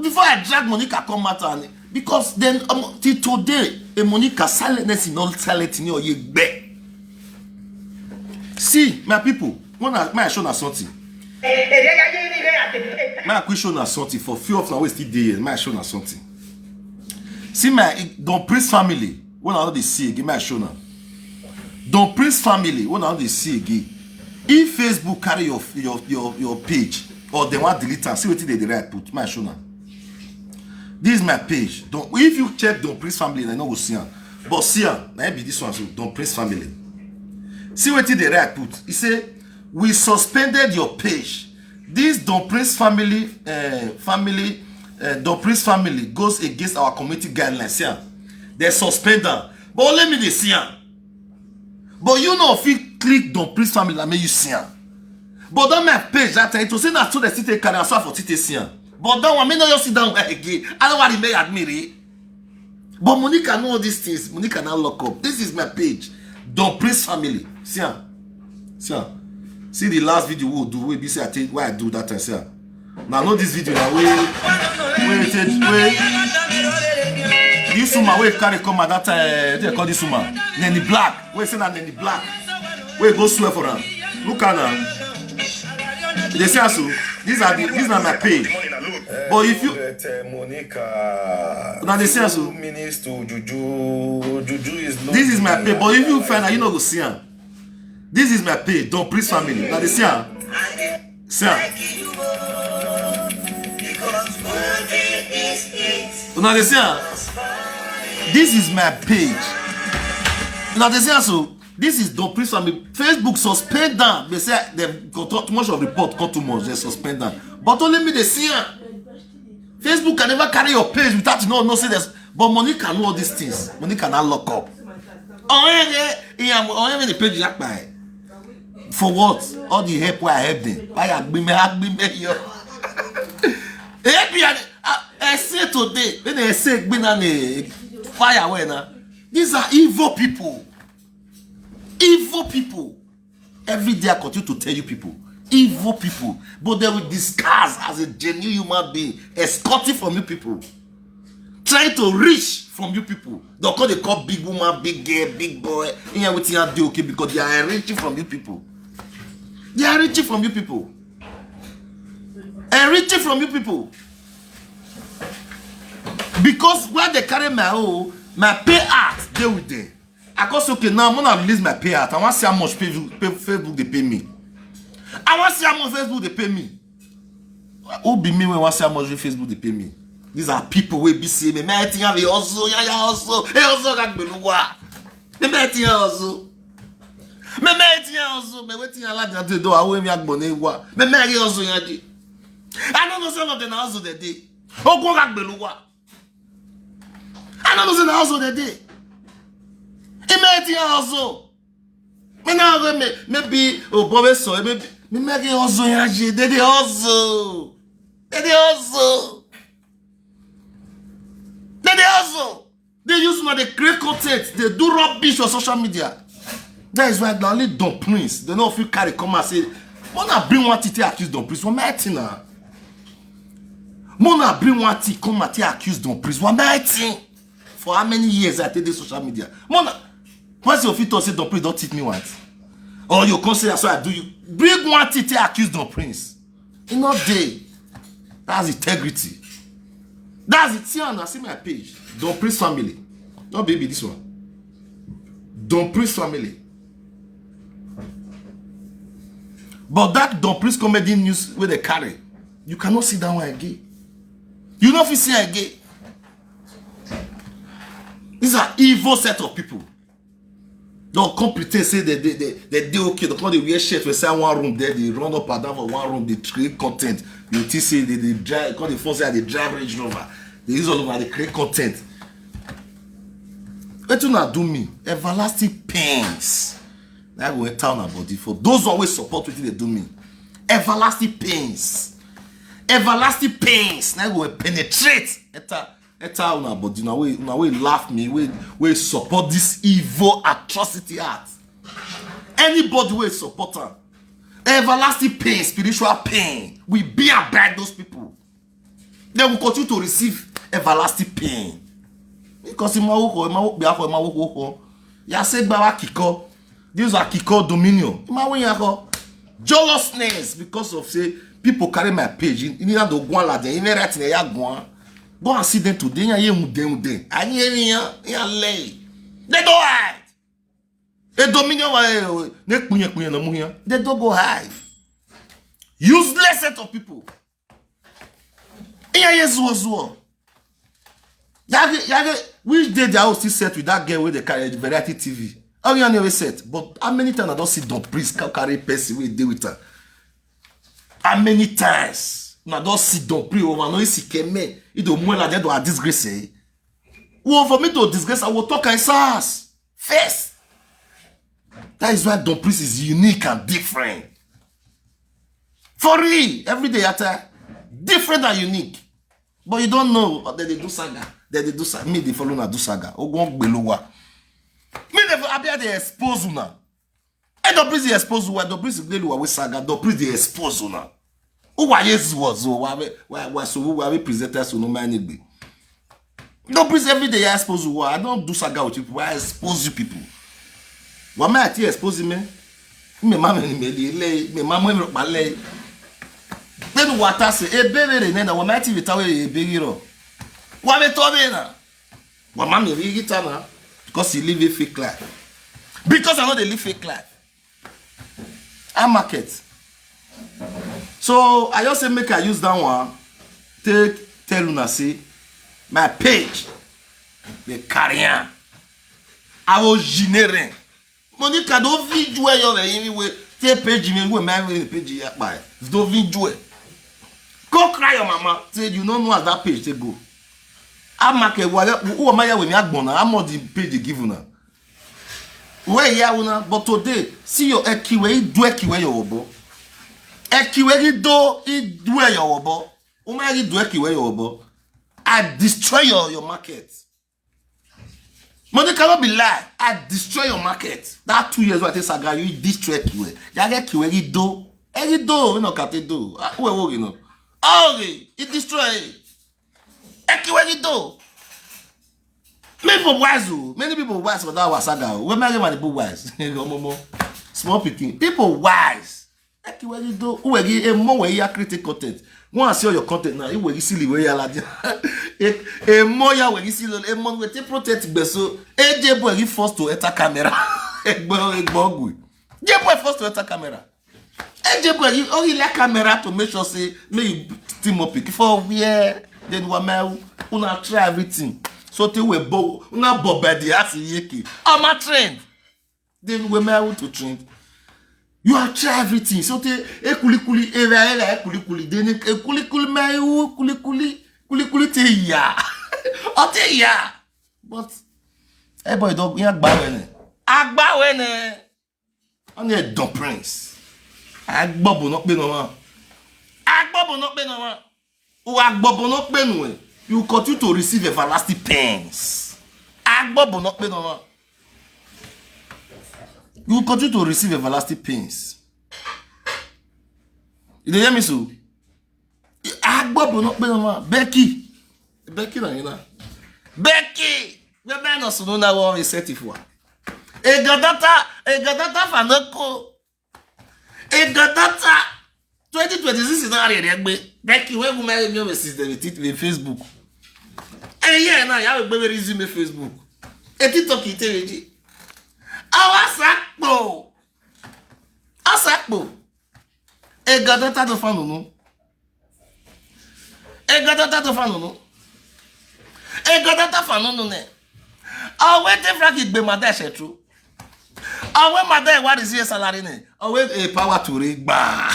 before I drag Monica come out, and because then, um, till today, a Monica silentness is not silent in your yegbe. See, my people, when I, may I show na something. May I quick show na something for few of na wey still dey here. May I show na something. See my Don Prince family. When I no dey see again, may I show na Don Prince family. When I no dey see again, if Facebook carry your your your your page or dem wan delete am, see wetin dem dey write put. May I show na. This is my page. Don, if you check Don Prince family, I no go see am. But see am, na be this one so, Don Prince family. See wetin dem write put. E say, "We suspended your page. This Don Prince family, uh, family, uh, Don Prince family goes against our community guidelines." See am, dem suspend am. But let me dey see am. But you no fit click Don Prince family and make you see am. But that my page that time, to say na so dem still take carry am, so I for still take see am. But that one, me no just sit down again. I don't want to make admire. But Monica know all these things. Monica now lock up. This is my page. Don Prince family. See am. See am. See the last video we do. We be say I take why I do that time. See am. Now know this video now. We we take we this woman we carry come at that time. They call this woman Nanny Black. We say na Nanny Black. We go swear for am. Look at am. They say so. These are the these are my page. But if you Monica. Now they say so. This is my page. But if you find out, you no go see am. This is my page. Don Prince family. Now they see am. See am. Now they see am. This is my page. Now they say so. This is Don Prince family. Facebook suspend am. They say dem got too much of report, got too much. They suspend am. But only me they see am. Facebook can never carry your page without you know no say this. But Monica know all these things. Monica now lock up. Oh yeah, yeah, yeah. Oh yeah, the page yakpa. For what? All the help where I help them. Why I be me? I be me yo. Help me. I, I say today when I say be na fire where na. These are evil people. Evil people. Every day I continue to tell you people, evil people, but they will disguise as a genuine human being, escorting from you people, trying to reach from you people. They'll call they call big woman, big girl, big boy. Yeah, everything I do okay because they are reaching from you people. They are reaching from you people. And reaching from you people. Because when they carry my own, my pay out, they with them. I go say, okay, now I'm gonna release my payout. I want to see how much Facebook, pay, Facebook they pay me. I want to see how much Facebook they pay me. Who be me when I want to see how much Facebook they pay me? These are people wey be say me, me I think have a hustle, yeah, yeah, hustle, hey, hustle, got beluwa. Me, me I think hustle. Me, me I think hustle. Me waiting a lot to do. I will me agbone wa. Me, me I hustle, yeah, di. I don't know some of them hustle the day. Oh, go got beluwa. I don't know say na hustle they dey. Imagine hustle. Me now go me maybe oh boy so maybe me make hustle ya je. They dey hustle. They dey hustle. They dey hustle. They use una dey create content. They do rubbish on social media. That is why na only Don Prince they no fit carry come and say, "Mona bring one thing take accuse Don Prince." One thing na. Mona bring one thing come and take accuse Don Prince. One thing. For how many years I take this social media? Mona, once you fit talk say Don Prince don't teach me what? Or you come say that's what I do you. Bring one thing take accuse Don Prince. E no dey. That's integrity. That's it. See am now, see my page. Don Prince family. No baby this one. Don Prince family. But that Don Prince comedy news wey they carry, you cannot see that one again. You no fit see again. These are evil set of people. Don't come pretend say they they they they dey okay. They come dey wear shirt for inside one room there. They run up and down for one room. They create content. You think say they they drive. Come the first say they drive Range Rover. They use all over. They create content. Wetin una do me? Everlasting pains. Na go enter una body for those one wey support wetin dey do me. Everlasting pains. Everlasting pains. Na go penetrate. Enter. Enter una body, una wey una wey laugh me, wey wey support this evil atrocity act. Anybody wey support am, everlasting pain, spiritual pain, we be abide those people. They will continue to receive everlasting pain. Because imawoko imawokpe afọ imawokoko, ya se gbawa kiko. These are kiko dominion. Imawo yako. Jealousness because of say people carry my page. In in do gwan la de in right na ya gwan. Go and see them today. Ya ye mu dem dem. Ani eri ya ya lay. They don't hide. A dominion wa eh, ne kunye kunye na muya. They don't go hide. Useless set of people. Iya ye zuo zuo. Yage yage, which day they will still set with that girl with the carry variety T V? How you never set? But how many times I don't see Don Priest ca- carry person wey dey with her? How many times? Na don sit down pray over no isi keme. Ido muela de do a disgrace eh. Well, for me to disgrace, I will talk I sars first. That is why Don Priest is unique and different. For real, every day at a different and unique. But you don't know, but they dey do saga. They dey do saga. Me they follow na do saga. Ogun gbelowa. Me they for appear they expose una. E Don Priest dey expose una. Don Priest gbelowa we saga. Don Priest dey expose una. Who are you was who? Why we why why so who are we presenters who no mind it? Don Priest every day I expose you. I don't do saga with people. I expose you people. Why am I expose me? Me mama ni me le me mama me pa le. Then what I say? E bebe re na wa ma ti vita we e bebe ro. Wa me to me na. Wa ma me ri gita na because you live a fake life. Because I know they live fake life. I market. So I just say make I use that one. Take tell una say my page dey carry am. I will generate. Monica don video your anyway. Take page me go my page ya buy. Don video. Go cry your mama. Say you no know as that page take go. I market who am I with me agbona? How much the page dey give una? Where ya una? But today, see your ekiwe, he do ekiwe your obo. Ekiwe he do he do your obo. Uma he do ekiwe your obo. I destroy your your market. Money cannot be lie. I destroy your market. That two years wey I take saga you destroy ekiwe. Ya get ekiwe he do. He do we no kate do. Ah, who we you know? Oh, he destroy. Ekiwe he do. Many people wise o. Many people wise for that wasaga o. Wey many man people wise. Omomo. Small pikin. People wise. Ekiwe he do. Who we a more we ya create content. Go and see all your content now. Who we silly we ya la. A more ya we silly. A more we take protect gbeso. A J boy he forced to enter camera. Egbo egbo gwe. J boy forced to enter camera. Ejebo you only like camera to make sure say make you team up pick for where then wamel una try everything. So te we bo una bob by the ass yeke. I'm a trend. Then we may to trend. You are try everything. So te e kuli kuli era era e kuli kuli then e kuli kuli my u kuli kuli kuli kuli te ya. O te ya. But everybody don ya gba wene. Agba wene. Onye Don Prince. Agbobo no pe no ma. Agbobo no pe no ma. U agbobo no pe no. You continue to receive everlasting pains. Agbobo no pe no ma. You continue to receive everlasting pains. You dey hear me so? Agbobo no pe no ma. Becky. Becky na ina. Becky. We be no sunu na wo set if wa. Egadata, egadata fanoko. Egadata twenty twenty-six na re re gbe. Becky we go me me message dem tit me Facebook. Eh yeah na ya we gbe resume Facebook. E TikTok ite reji. Awa sakpo. Asakpo. Egadata do fanunu. Egadata do fanunu. Egadata fanunu ne. Awe te fraki gbe mada se true. Awe mada e wa receive salary ne. Awe e power to re gba.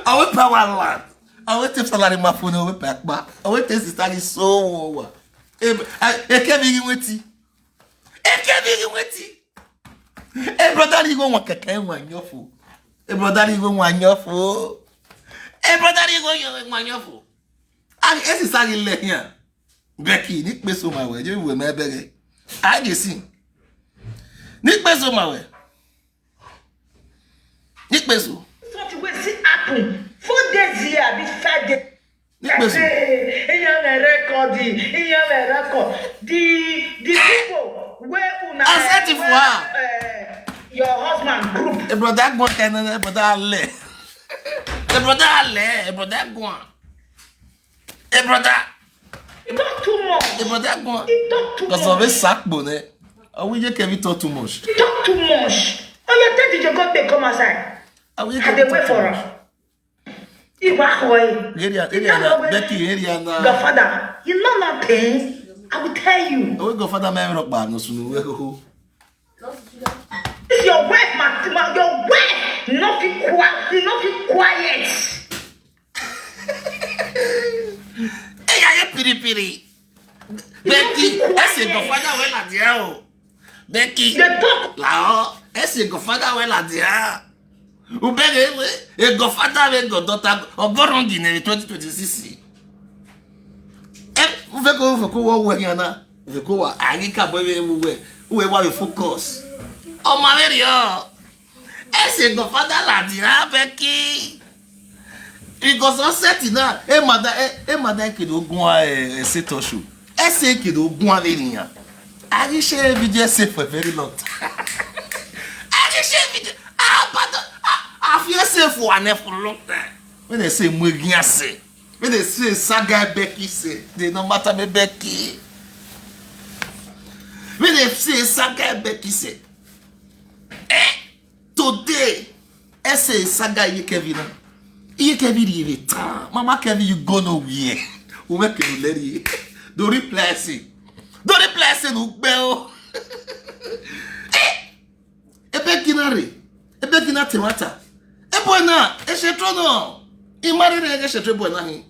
Awe power land. Awe te salary ma phone awe pa pa. Awe te sister is so wa. E e ke bi weti. E ke bi weti. E brother ni go wa keke wa nyofo. E brother ni go wa nyofo. E brother ni go wa nyofo. And esi sagi le here. Becky, nikpeso mawe, you will my beg. I dey sing. Nikpeso mawe. Nikpeso. Something wey still happen four days here, be five days. Nikpeso. Hey, in your record, in your record, the the people where una I said it for her. Uh, your husband group. A brother go and a brother le. A brother le, a brother go. A brother. You talk too much. A brother go. You talk too much. Because of a sack bone. I will you can talk too much. You talk too much. Oh, you tell D J God they come outside. I will you can talk too much. Iwa hoi. Area, area na, Becky, area na. Godfather, you know nothing. I will tell you. Oh, godfather, my rock bar, no sunu. It's your wife, my, my your wife. Not be quiet. You not be quiet. Hey, are you piri piri? Becky, that's a godfather when I deal. Becky. They talk. Lao, that's a godfather when I deal. Ubege, a godfather when goddaughter, or go wrong in twenty twenty-six. Eh, ufeko, ufeko, wa, wa, yana. Ufeko, wa, agi ka, boy, we, we, we, wa, we focus. Oh, my, very, oh. That's a godfather, la, dira, Becky. Because I said it now. Hey, mother, hey, hey, mother, kid, go, eh, eh, say to show. Ese kid, go, eh, I share video say for a very long time. I share video. Ah, but, ah, I feel safe for an for a long time. When they say Muegian say, when they say Saga Becky say, they no matter me Becky. When they say Saga Becky say, eh, today, ese Saga Iye Kevin na. Iye Kevin, you return. Mama Kevin, you go nowhere. We make you let you. Don't replace it. Don't replace it, Ugbeo. Eh, Ebe Kinare. Ebe Kinare Temata. Ebo na, e se tro no. I mari re e se tro bo na hi.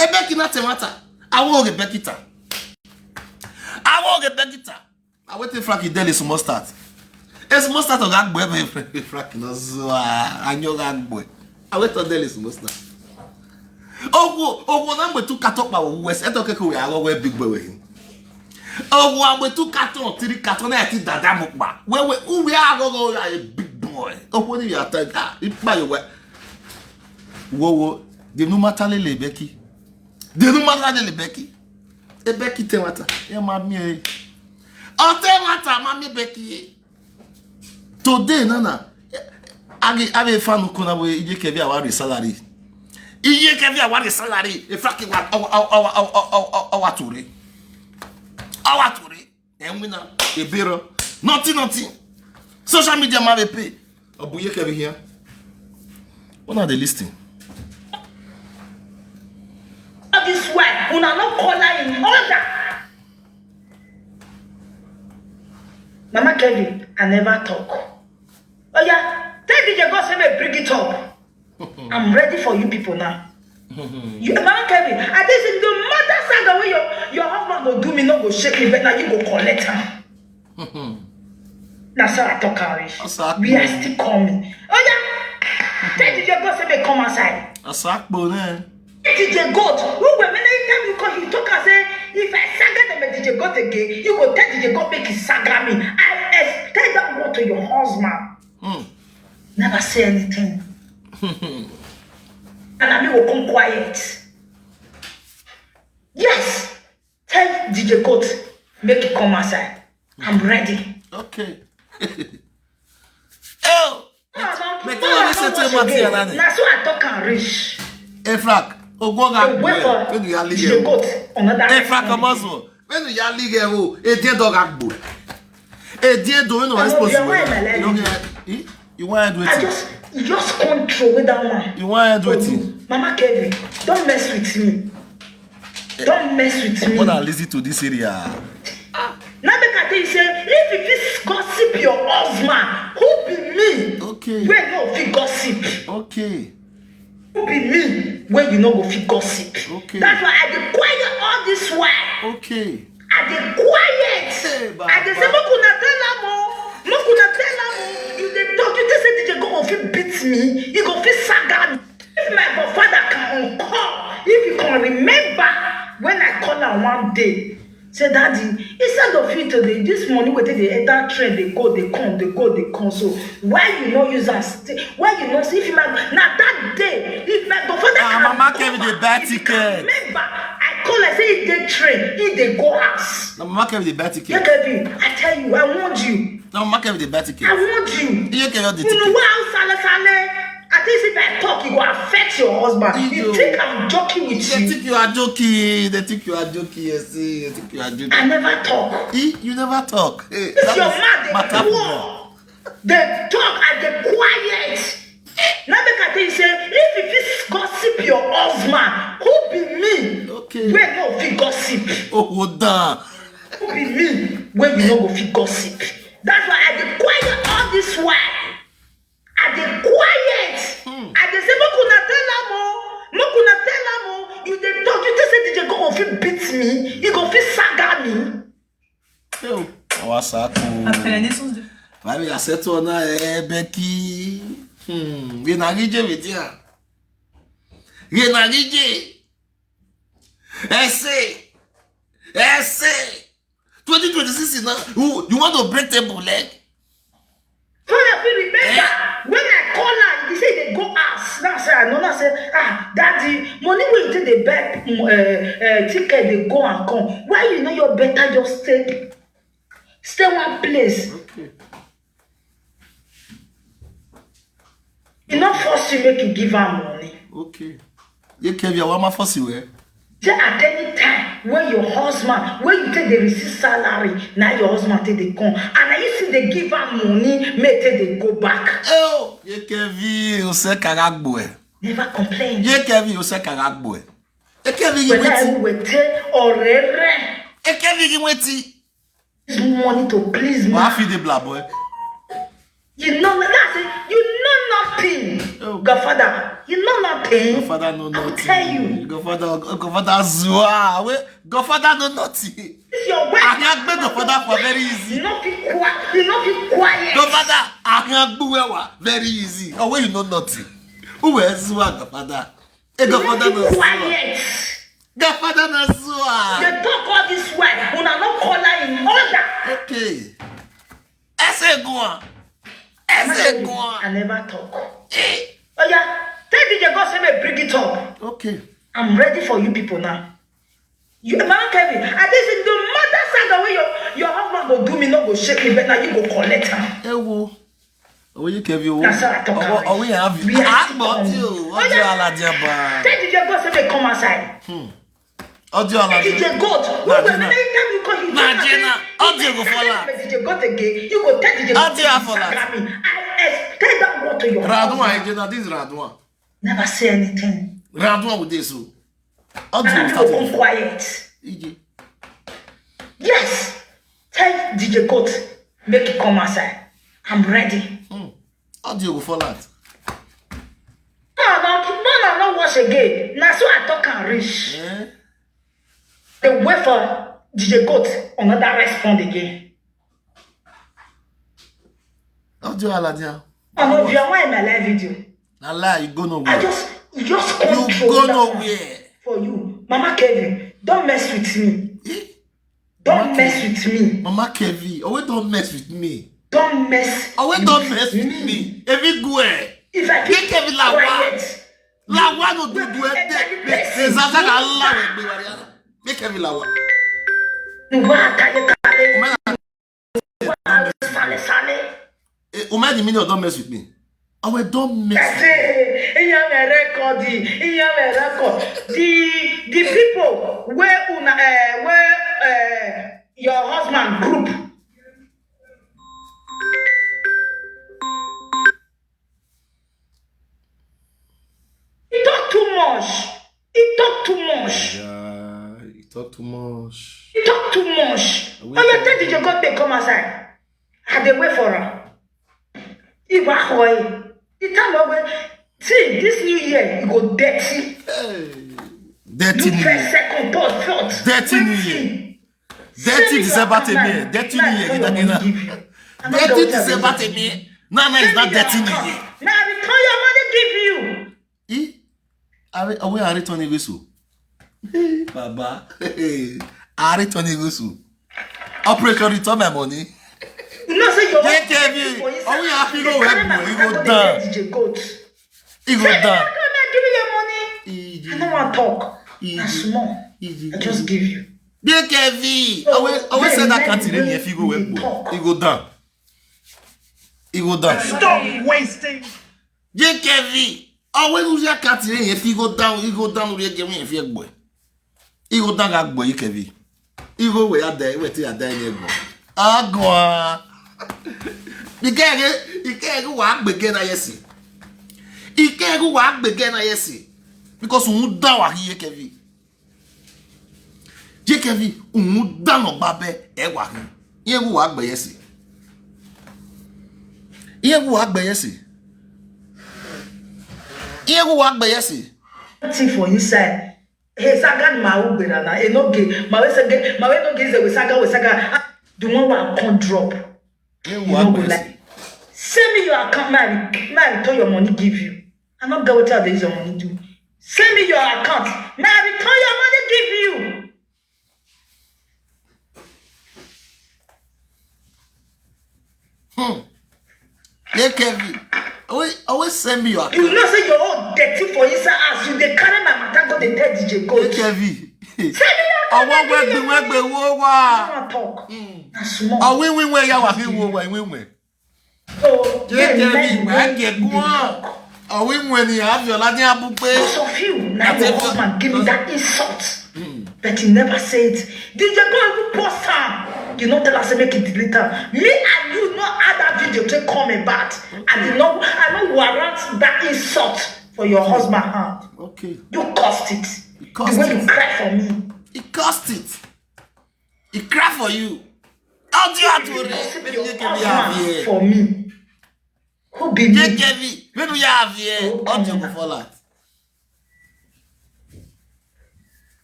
Ebe Kinare Temata. Awo ge Bekita. Awo ge Bekita. I wait till Frankie Deli small start. E small start of Gagbo, e Frankie no so, ah, anyo Gagbo. I wait till Deli small start. Owo, owo na mgbe tu katokpa wo wes, eto keke we ago we big boy we. Owo mgbe tu katon, three katon na ti dada mo pa. We we, u we ago go a big boy. Owo ni ya ta ga, ipa yo we. Wo wo, the no matter lele Becky. The no matter lele Becky. E Becky Temata. E ma mi e. O Temata ma mi Becky. Today, nana. Agi, agi fanu kuna we, Iye Kevin awari salary. Iye Kevin awari salary. E Frankie wa, awa, awa, awa, awa, awa, awa ture. Awa ture. And we na, e bero. Nothing, nothing. Social media ma be pay. Obu Iye Kevin here. Una dey listen. All this wife, una no call her in order. Mama Kevin, I never talk. Oh yeah, tell D J God say me bring it up. I'm ready for you people now. You, Mama Kevin, I think say no matter saga wey your, your husband go do me, no go shake me, but now you go collect am. Na so I talk am reach. Asa We are akpo. Still coming. Oh yeah, tell D J God say me come outside. Asa akpo ne. D J God, who were many time you call, you talk and say, if I saga them D J God again, you go tell D J God make he saga me. I expect that word to your husband. Hmm. Never say anything. And I will come quiet. Yes. Tell D J God make he come outside. I'm ready. Okay. Oh, but, but you only say too much here, Nani. Na so I talk and reach. Efrak, Ogboga, when do you leave? Efrak, come on, so when do you leave? Oh, e dey dog agbo. E dey do no response. You don't get. You want to do it? I just, you just control with that one. You want to do it? Mama Kevin, don't mess with me. Don't mess with me. When I listen to this area. Now make I tell you say, if you fit gossip your husband, who be me? Okay. Where no fit gossip? Okay. Who be me? Where you no go fit gossip? Okay. That's why I dey quiet all this while. Okay. I dey quiet. Hey, I dey say, make una tell am o. Make una tell am o. You dey talk, you think say D J God go fit beat me? He go fit saga me? If my godfather can call, if you can remember when I call am one One day, say, "Daddy, instead of you to dey, this money wey take dey enter train, dey go, dey come, dey go, dey come, so why you no use am stay? Why you no see if you might, na that day, if my godfather Ah, can Mama come Kevin dey back, buy if he can ticket. Remember, I call, I say he dey train, he dey go house." Na Mama Kevin dey buy ticket. Kevin, I tell you, I warned you. Na Mama Kevin dey buy ticket. I warned you. Iye Kevin dey You know ticket. Why sale sale? I think if I talk, it go affect your husband. You Ijo. Think I'm joking with They you. Think you are joking. They think you are joking. Yes, they think you are joking. I never talk. Eh, you never talk. Eh, This that your is mouth dey matter for poor. Dem talk and dey quiet. Na make I tell you say, if you fit gossip your husband, who be me? Okay. Wey no fit gossip. Oh, well done. Who be me? Wey you no go fit gossip. That's why I dey quiet all this while. I dey quiet. Hmm. I dey say, "Make una tell am o. Make una tell am o." You dey talk. You think say D J Go go fit beat me? He go fit saga me? Yo, our circle. Après la naissance de Why we accept one now, eh, Becky? Hmm, we na rije we dia. We na rije. Essay. Essay. Twenty twenty-six is now. You, you want to break table leg? So you fit remember Eh? When I call am, he say dey go house. Now say I know, now say, "Ah, daddy, money wey you take dey buy, mm, eh, eh, ticket dey go and come. Why you no your better just stay, stay one place?" Okay. He no force you make you give am money. Okay. Ye Kevin, I want my first way. Say at any time when your husband, when you take dey receive salary, na your husband take dey come. And na you still dey give am money, make take dey go back. Oh, Ye Kevin, o se karagbo e. Never complain. Ye Kevin, o se karagbo e. Ye Kevin, you Whether wait. I will take or rere. Ye Kevin, you wait. This money to please me. Why feed the black boy? You know, that's it. You know nothing. Oh. Godfather, you know nothing. Godfather know I will nothing. Tell you. Godfather, Godfather Zua. Wait, Godfather know nothing. This your way. I can make Godfather for very easy. You know be quiet. You know be quiet. Godfather, I can do well very easy. Oh, where you know nothing. Who is Zua, Godfather? Hey, Godfather no sua. Quiet. Godfather no sua. They talk all this while. Una no call her in order. Okay. Ese go on. Ese go on. I never talk. Eh. Oh yeah. Tell D J God say me bring it up. Okay. I'm ready for you people now. You man Kevin, I think say no matter saga wey your, your husband go do me, no go shake me, but now you go collect am. Ewo. Owe you Kevin o. That's how I talk about it. Owe have you. We are Ah, still but on. You. Oh, yeah. Tell D J God say they come outside. Hmm. Audio Tell alert. D J God. Who Nah, will Jenna. Anytime you call you Nah, Jenna. Audio go fall out. D J God again. You go tell D J God. Audio fall out. Saga me. I expect that word to your Radwan, husband. Jenna, this is Radwan. Never say anything. Radwan with this. Audio And will you start go with quiet. E J. Yes. Tell D J God make it come outside. I'm ready. Hmm. Audio go fall out. No, no, no, no, no, wash again. Na so I talk and reach. Eh? They wait for D J Goat another respond again. Audio aladia. I know if you are in my live video. Na lie, you go nowhere. I just, you just You control go that one nowhere. For you. Mama Kevin, don't mess with me. Eh? Don't Mama mess Kevin. With me. Mama Kevin, always don't mess with me. Don't mess Always don't with mess with me. Me. Every go eh. If I Make keep Kevin lawa. Quiet, Lawa no do Wait, do eh. Let me They, they, they test you. Zaza na lawa. Make Kevin lawa. You want to Kale Kale. Sale, sale. Eh, Umar, the meaning of don't mess with me. I will don't mess with me. Ese, iya me record, iya me record. The, the people where una, eh, where, eh, your husband group. He talk too much. He talk too much. Yeah, he talk too much. He talk too much. Are we Oya, talking tell D J God they come outside. I dey wait for am. He wa hoi. He tell me when, see, this new year, he go dirty. Hey. Dirty new year. First, second, third, fourth. Dirty new year. Dirty December to me. Dirty new year. Dirty December to me. No, no, it's not dirty new year. Now I return your money give you. Eh? Are, are we, are we turning whistle? Baba. Are Tony Gusu. Operation return my money. You know say your J K V, for inside, oh, we have to they go carry where my we go matter go down. Dey D J Goat. He go Say, down. "Come here, give me your money." Easy. I no wan talk. Easy. Na small. Easy. I just give you. J K V, So, always, always say then that let country me name if you go dey where talk. He go down. He go down. Stop wasting. J K V, always use your country if you go down, he go down. J K V, if you go, he go down. Agbo J K V. He go where you die, where you die, you go. Agwa. Ike eke, ike eke wa gbege na yesi. Ike eke wa gbege na yesi. Because un da wa hi J K V. J K V, un da no gbabe e wa hi. Iye gu wa gbe yesi. Iye gu wa gbe yesi. Iye gu wa gbe yesi. Thing for inside. Hey, saga ni ma u gbera na. E no ge. Ma we se ge. Ma we no ge ze we saga, we saga. Ah, the one wey I come drop. Iye gu wa gbe yesi. Send me your account, man. Man, return your money, give you. I no get wetin I dey use your money do. Send me your account. May I return your money, give you. Hmm. J K V. Always, always send me your account. You know say your own dirty for inside house. You dey carry my matter go dey tell D J Goat. J K V. Send me your account. Ọwọ́ wẹ́gbẹ̀ wẹ́gbẹ̀ wo wa. No wan talk. Hmm. Na small. Ọwọ́ ìwé ìwé ya wà fi wo wa ìwé ìwé. So, J K V, then men why dey get dey one? Talk. Are we when you have your Latin abupe? Most of you, now your husband give me that insult. Mm. But he never say it. D J Goat even post am. You no tell us make it delete am. Me and you no add that video to come about. I did not, I no warrant that insult for your husband hand. Okay. You caused it. You caused it. The way you cry for me. He caused it. He cry for you. Audio atore. Make you give me a V A. For me. Who be me? J K V, make you have here. Oh, audio go fall out.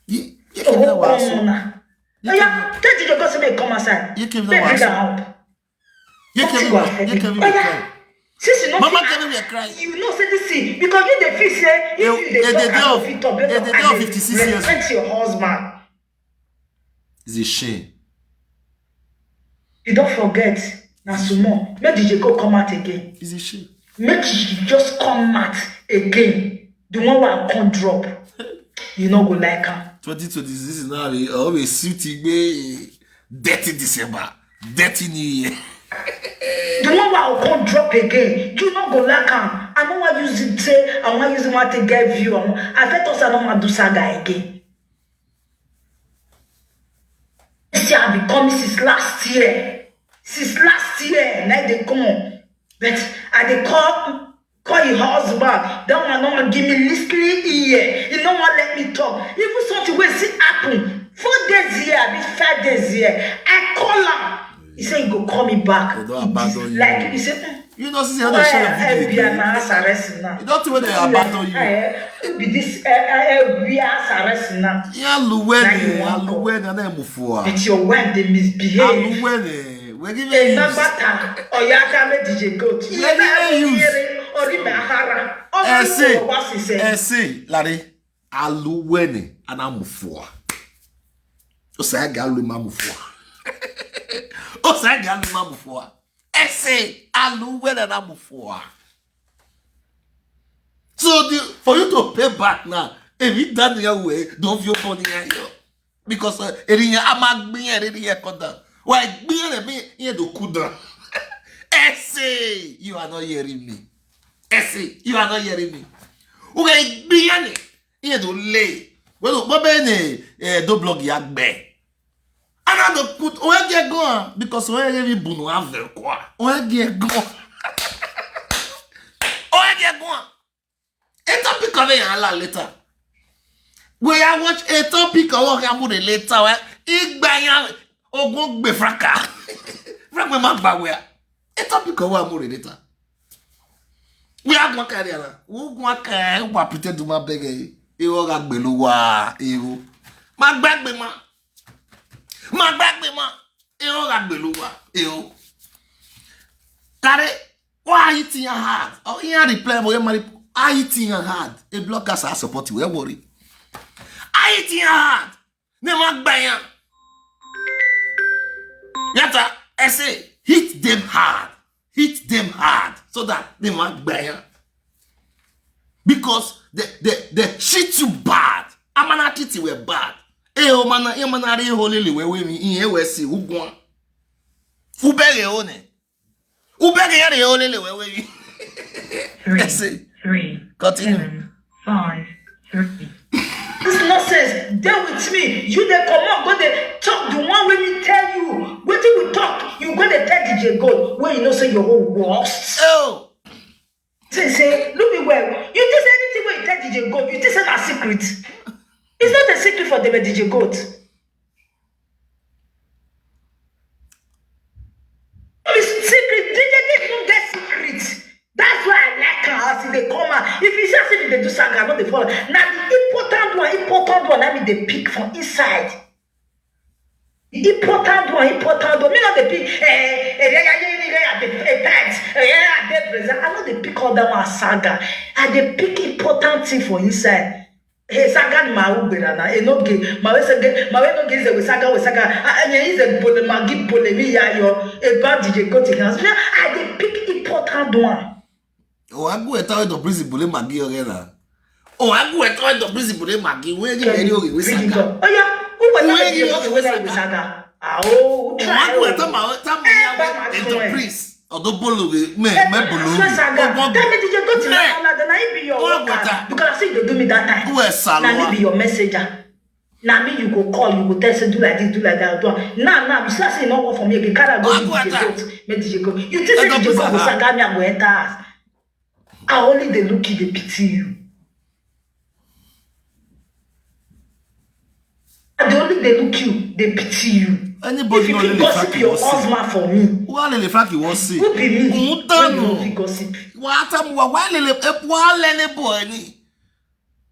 You, you can Oh, now come on now. Oh, yeah, tell D J Goat say make come outside. You can now. Baby, help. You can, you can. Oh, yeah. Since you know Mama, can we cry? You know say this thing because you dey feel say if you dey talk, I go fit talk. They dey fifty-six years. Respect your husband. It's a shame. You don't forget, na small. Make D J Goat come out again. It's a shame. Make you just come out again. The one wey I come drop, you no go like am. Twenty twenty-six is now a, a suit igbe, dirty December, dirty New Year. The one wey I come drop again, you no go like am. I no wan use it say I wan use it wan take get view. I wan, I fit talk say I no wan do saga again. This year I be coming since last year. Since last year, na dey come. But I dey call, call your husband. That one no wan give me listening ear. He no wan let me talk. Even something wey still happen. Four days here, I be five days here. I call am. He say he go call me back. They don abandon you. Like, he say, mm. You know, since you don share your video again. You don tell when they abandon you. Eh, be this, eh, eh, eh, we are arresting now. Yeah, Luwene, Luwene, na mufua. But your wife dey misbehave. Luwene, we give you use. Nagbata, Oyaka me D J Goat. We give you use. Ori me ahara. Ese, ese, Larry. Aluwene ana mufua. Osaga aluma mufua. Osaga aluma mufua. Ese aluwene ana mufua. So the, for you to pay back now, if you done your way, don't feel funny. Because, uh, eriyan ama gbin eriyan koda. Why gbin me here to cool down? Ese, you are not hearing me. Ese, you are not hearing me. Okay, gbin here to lay. Well, but ben, eh, do blog ya gbe. And I don't put, oh, I get gone because oh, I get bunu have the kwa. Oh, I get gone. Oh, I get gone. A topic of a later. We are watch a topic of what happened later. Igbayan ogun gbe fraka. Fraka ma gba we. A topic of what happened later. We are going carry ala. We go carry wa pretend to ma beg e. E o ga gbe lo wa e o. Ma gbagbe ma. Ma gbagbe ma. E o ga gbe lo wa e o. Kare, why eating your heart? Oh, you reply mo, you marry. I eating your heart. A blockers are support you. Worry. I eating your heart. Ne ma gbayan. Yata, I say, hit them hard. Hit them hard so that they might bear. Because they, they, they treat you bad. Amana treat you were bad. Eh, oh, mana, eh, mana, re, ho, lele, we, we, mi, eh, we, si, ugwa. Ubere, one. Ubere, ya, re, ho, lele, we, we, mi. Three, I say, three, continue. Seven, five, three. This nonsense dey with me. You dey comot go dey talk the one wey me tell you. Wetin we talk, you go dey tell D J Gold wey you know say your own worst. Oh. Say say, look me well. You think say anything wey you tell D J Gold, you think say na secret? It's not a secret for them, D J Gold. It's secret. D J Gold no get secret. That's why I like am as e dey come out. If you see as e dey do saga, I no dey follow. Na the important one, important one, na me dey pick from inside. The important one, important one. Me no dey pick, eh, eh, eh, eh, eh, eh, eh, eh, eh, eh, eh, eh, eh, I no dey pick all that one saga. I dey pick important thing for inside. Hey, saga ni ma u gbera na, e no ge, ma we se ge, ma we no ge ze we saga, we saga. Ah, eh, is a bole magi bole mi ya yo. E ba D J go to house. Me, I dey pick important one. O agu eta we do prison bole magi o ge na. O agu eta we do prison bole magi. We ni eri o ge we saga. Oh yeah, who was that? We ni o ge we saga. Ah, oh, try. O agu eta ma, eta ma ya we do prison. Odo bolo we, me, me bolo we. Tell me, D J, go to the house, then I be your worker. Because I see you do me that time. Who is Salwa? Na me be your messenger. Na me you go call, you go tell say do like this, do like that, do am. Now, now, you see say you no work for me again. Carry go give D J Goat, make D J Goat. You think say D J Goat go saga me, I go enter house. I only dey look you, dey pity you. I dey only dey look you, dey pity you. Anybody no really fuck you, what's it? If you gossip your husband for me, who are lele fuck you, what's it? Who be me? Who done? Who fit gossip? Wa ta mu wa, wa lele, eh, wa lele boy ni.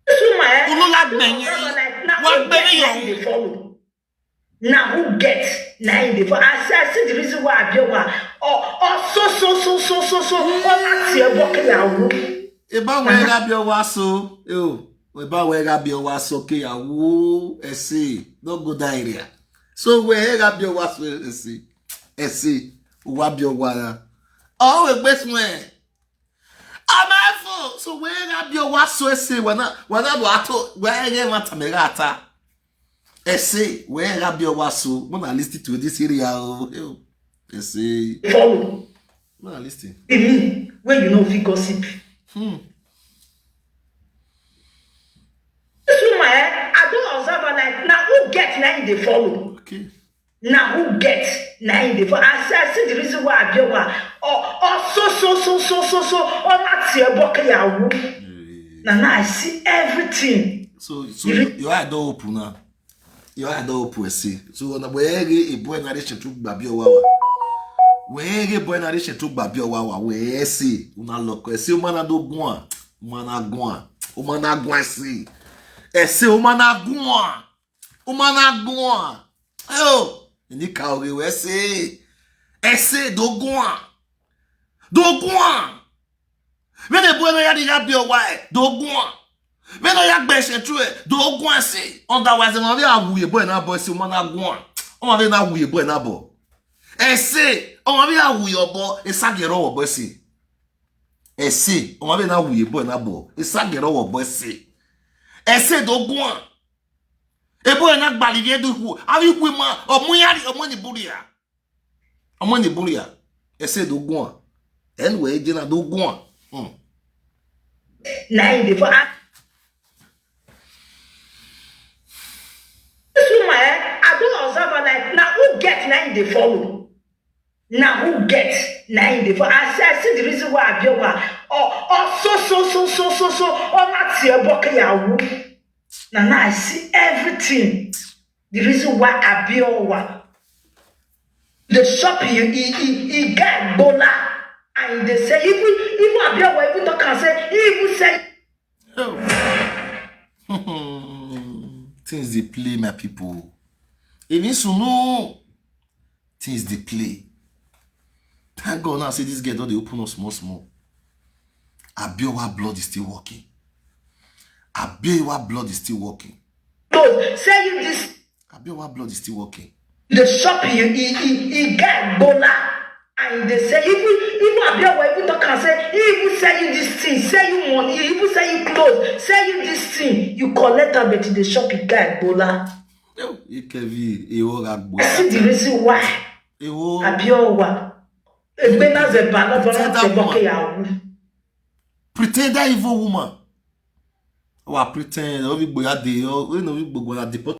This woman, eh? Unu la gbenye. Wa gbenye yo. Dey follow. Na who get, na him dey follow. I see, I see the reason why Abiola. Oh, oh, so, so, so, so, so, so. Oh, that's your book, yeah. Eba we ga bi owa so. Yo. Eba we ga bi owa so ke ya wo. Ese. Don't go that area. So we ga bi owa so, ese. Ese. Wa bi owa na. Oh, we gbet me. Amefo. So we ga bi owa so, ese. Wa na, wa na do ato. We ga ma ta me ga ta. Ese, we ga bi owa so. Mo na listen to this area o. Yo. Ese. Follow. Mo na listen. Be me, when you know fit gossip. Hmm. This woman, eh, I don observe her like, na who get, na him dey follow. Okay. Na who get, na him dey follow. I see, I see the reason why Abiola. Oh, oh, so, so, so, so, so, so. Oh, that's your book, yeah. Na now I see everything. So, so your, your eye don open now. Your eye don open, ese. So na we ege e boy na re shetu gba bi owa wa. We ege boy na re shetu gba bi owa wa. We, ese, una look, ese, o mana do gwan. O mana gwan. O mana gwan, ese. Ese, o mana gwan. O mana gwan. Ayo. Ni ka oge we, ese. Ese, do gwan. Do gwan. When the boy no ya di ya bi owa e, do gwan. When no ya gbe shetu e, do gwan, ese. Otherwise, o ma be a wuye boy na bo, ese, o mana gwan. O ma be na wuye boy na bo. Ese, o ma be a wuye obo, e sa gero obo, ese. Ese, o ma be na wuye boy na bo, e sa gero obo, ese. Ese, do gwan. E boy na gbali ye du hu, awi hu ma, o mu ya ri, o mu ni buria. Omo ni buria. Ese, do gwan. Anyway, e je na do gwan. Hmm. Na him dey fo-, ah. This woman, eh, I don observe her like, na who get, na him dey follow. Na who get, na him dey follow. I see, I see the reason why Abiola. Oh, oh, so, so, so. Oh, that's your book, yeah. Na now I see everything. The reason why Abiola, the shop, he, he, he, he get bola, and they say, even, even Abiola, even talk and say, he even say. Oh. Things dey play, my people. Even so, no. Things dey play. Thank God now, say this girl don dey open up small, small. Abiola blood is still working. Abiola blood is still working. Say you this. Abiola blood is still working. The shop, you, he, he, he get gbola. And they say, even, even Abiowa, even talk and say, he even sell you this thing, sell you money, he even sell you clothes, sell you this thing. You collect am, but the shop, he get gbola. Ikevi, ewo gagbo. I see the reason why Ewo. Abiowa. Egbe na ze ba no ba na te boke ya wu. Pretender evil woman. Wa pretend. Ovi gbo ya de. Ovi no vi gbo ya de.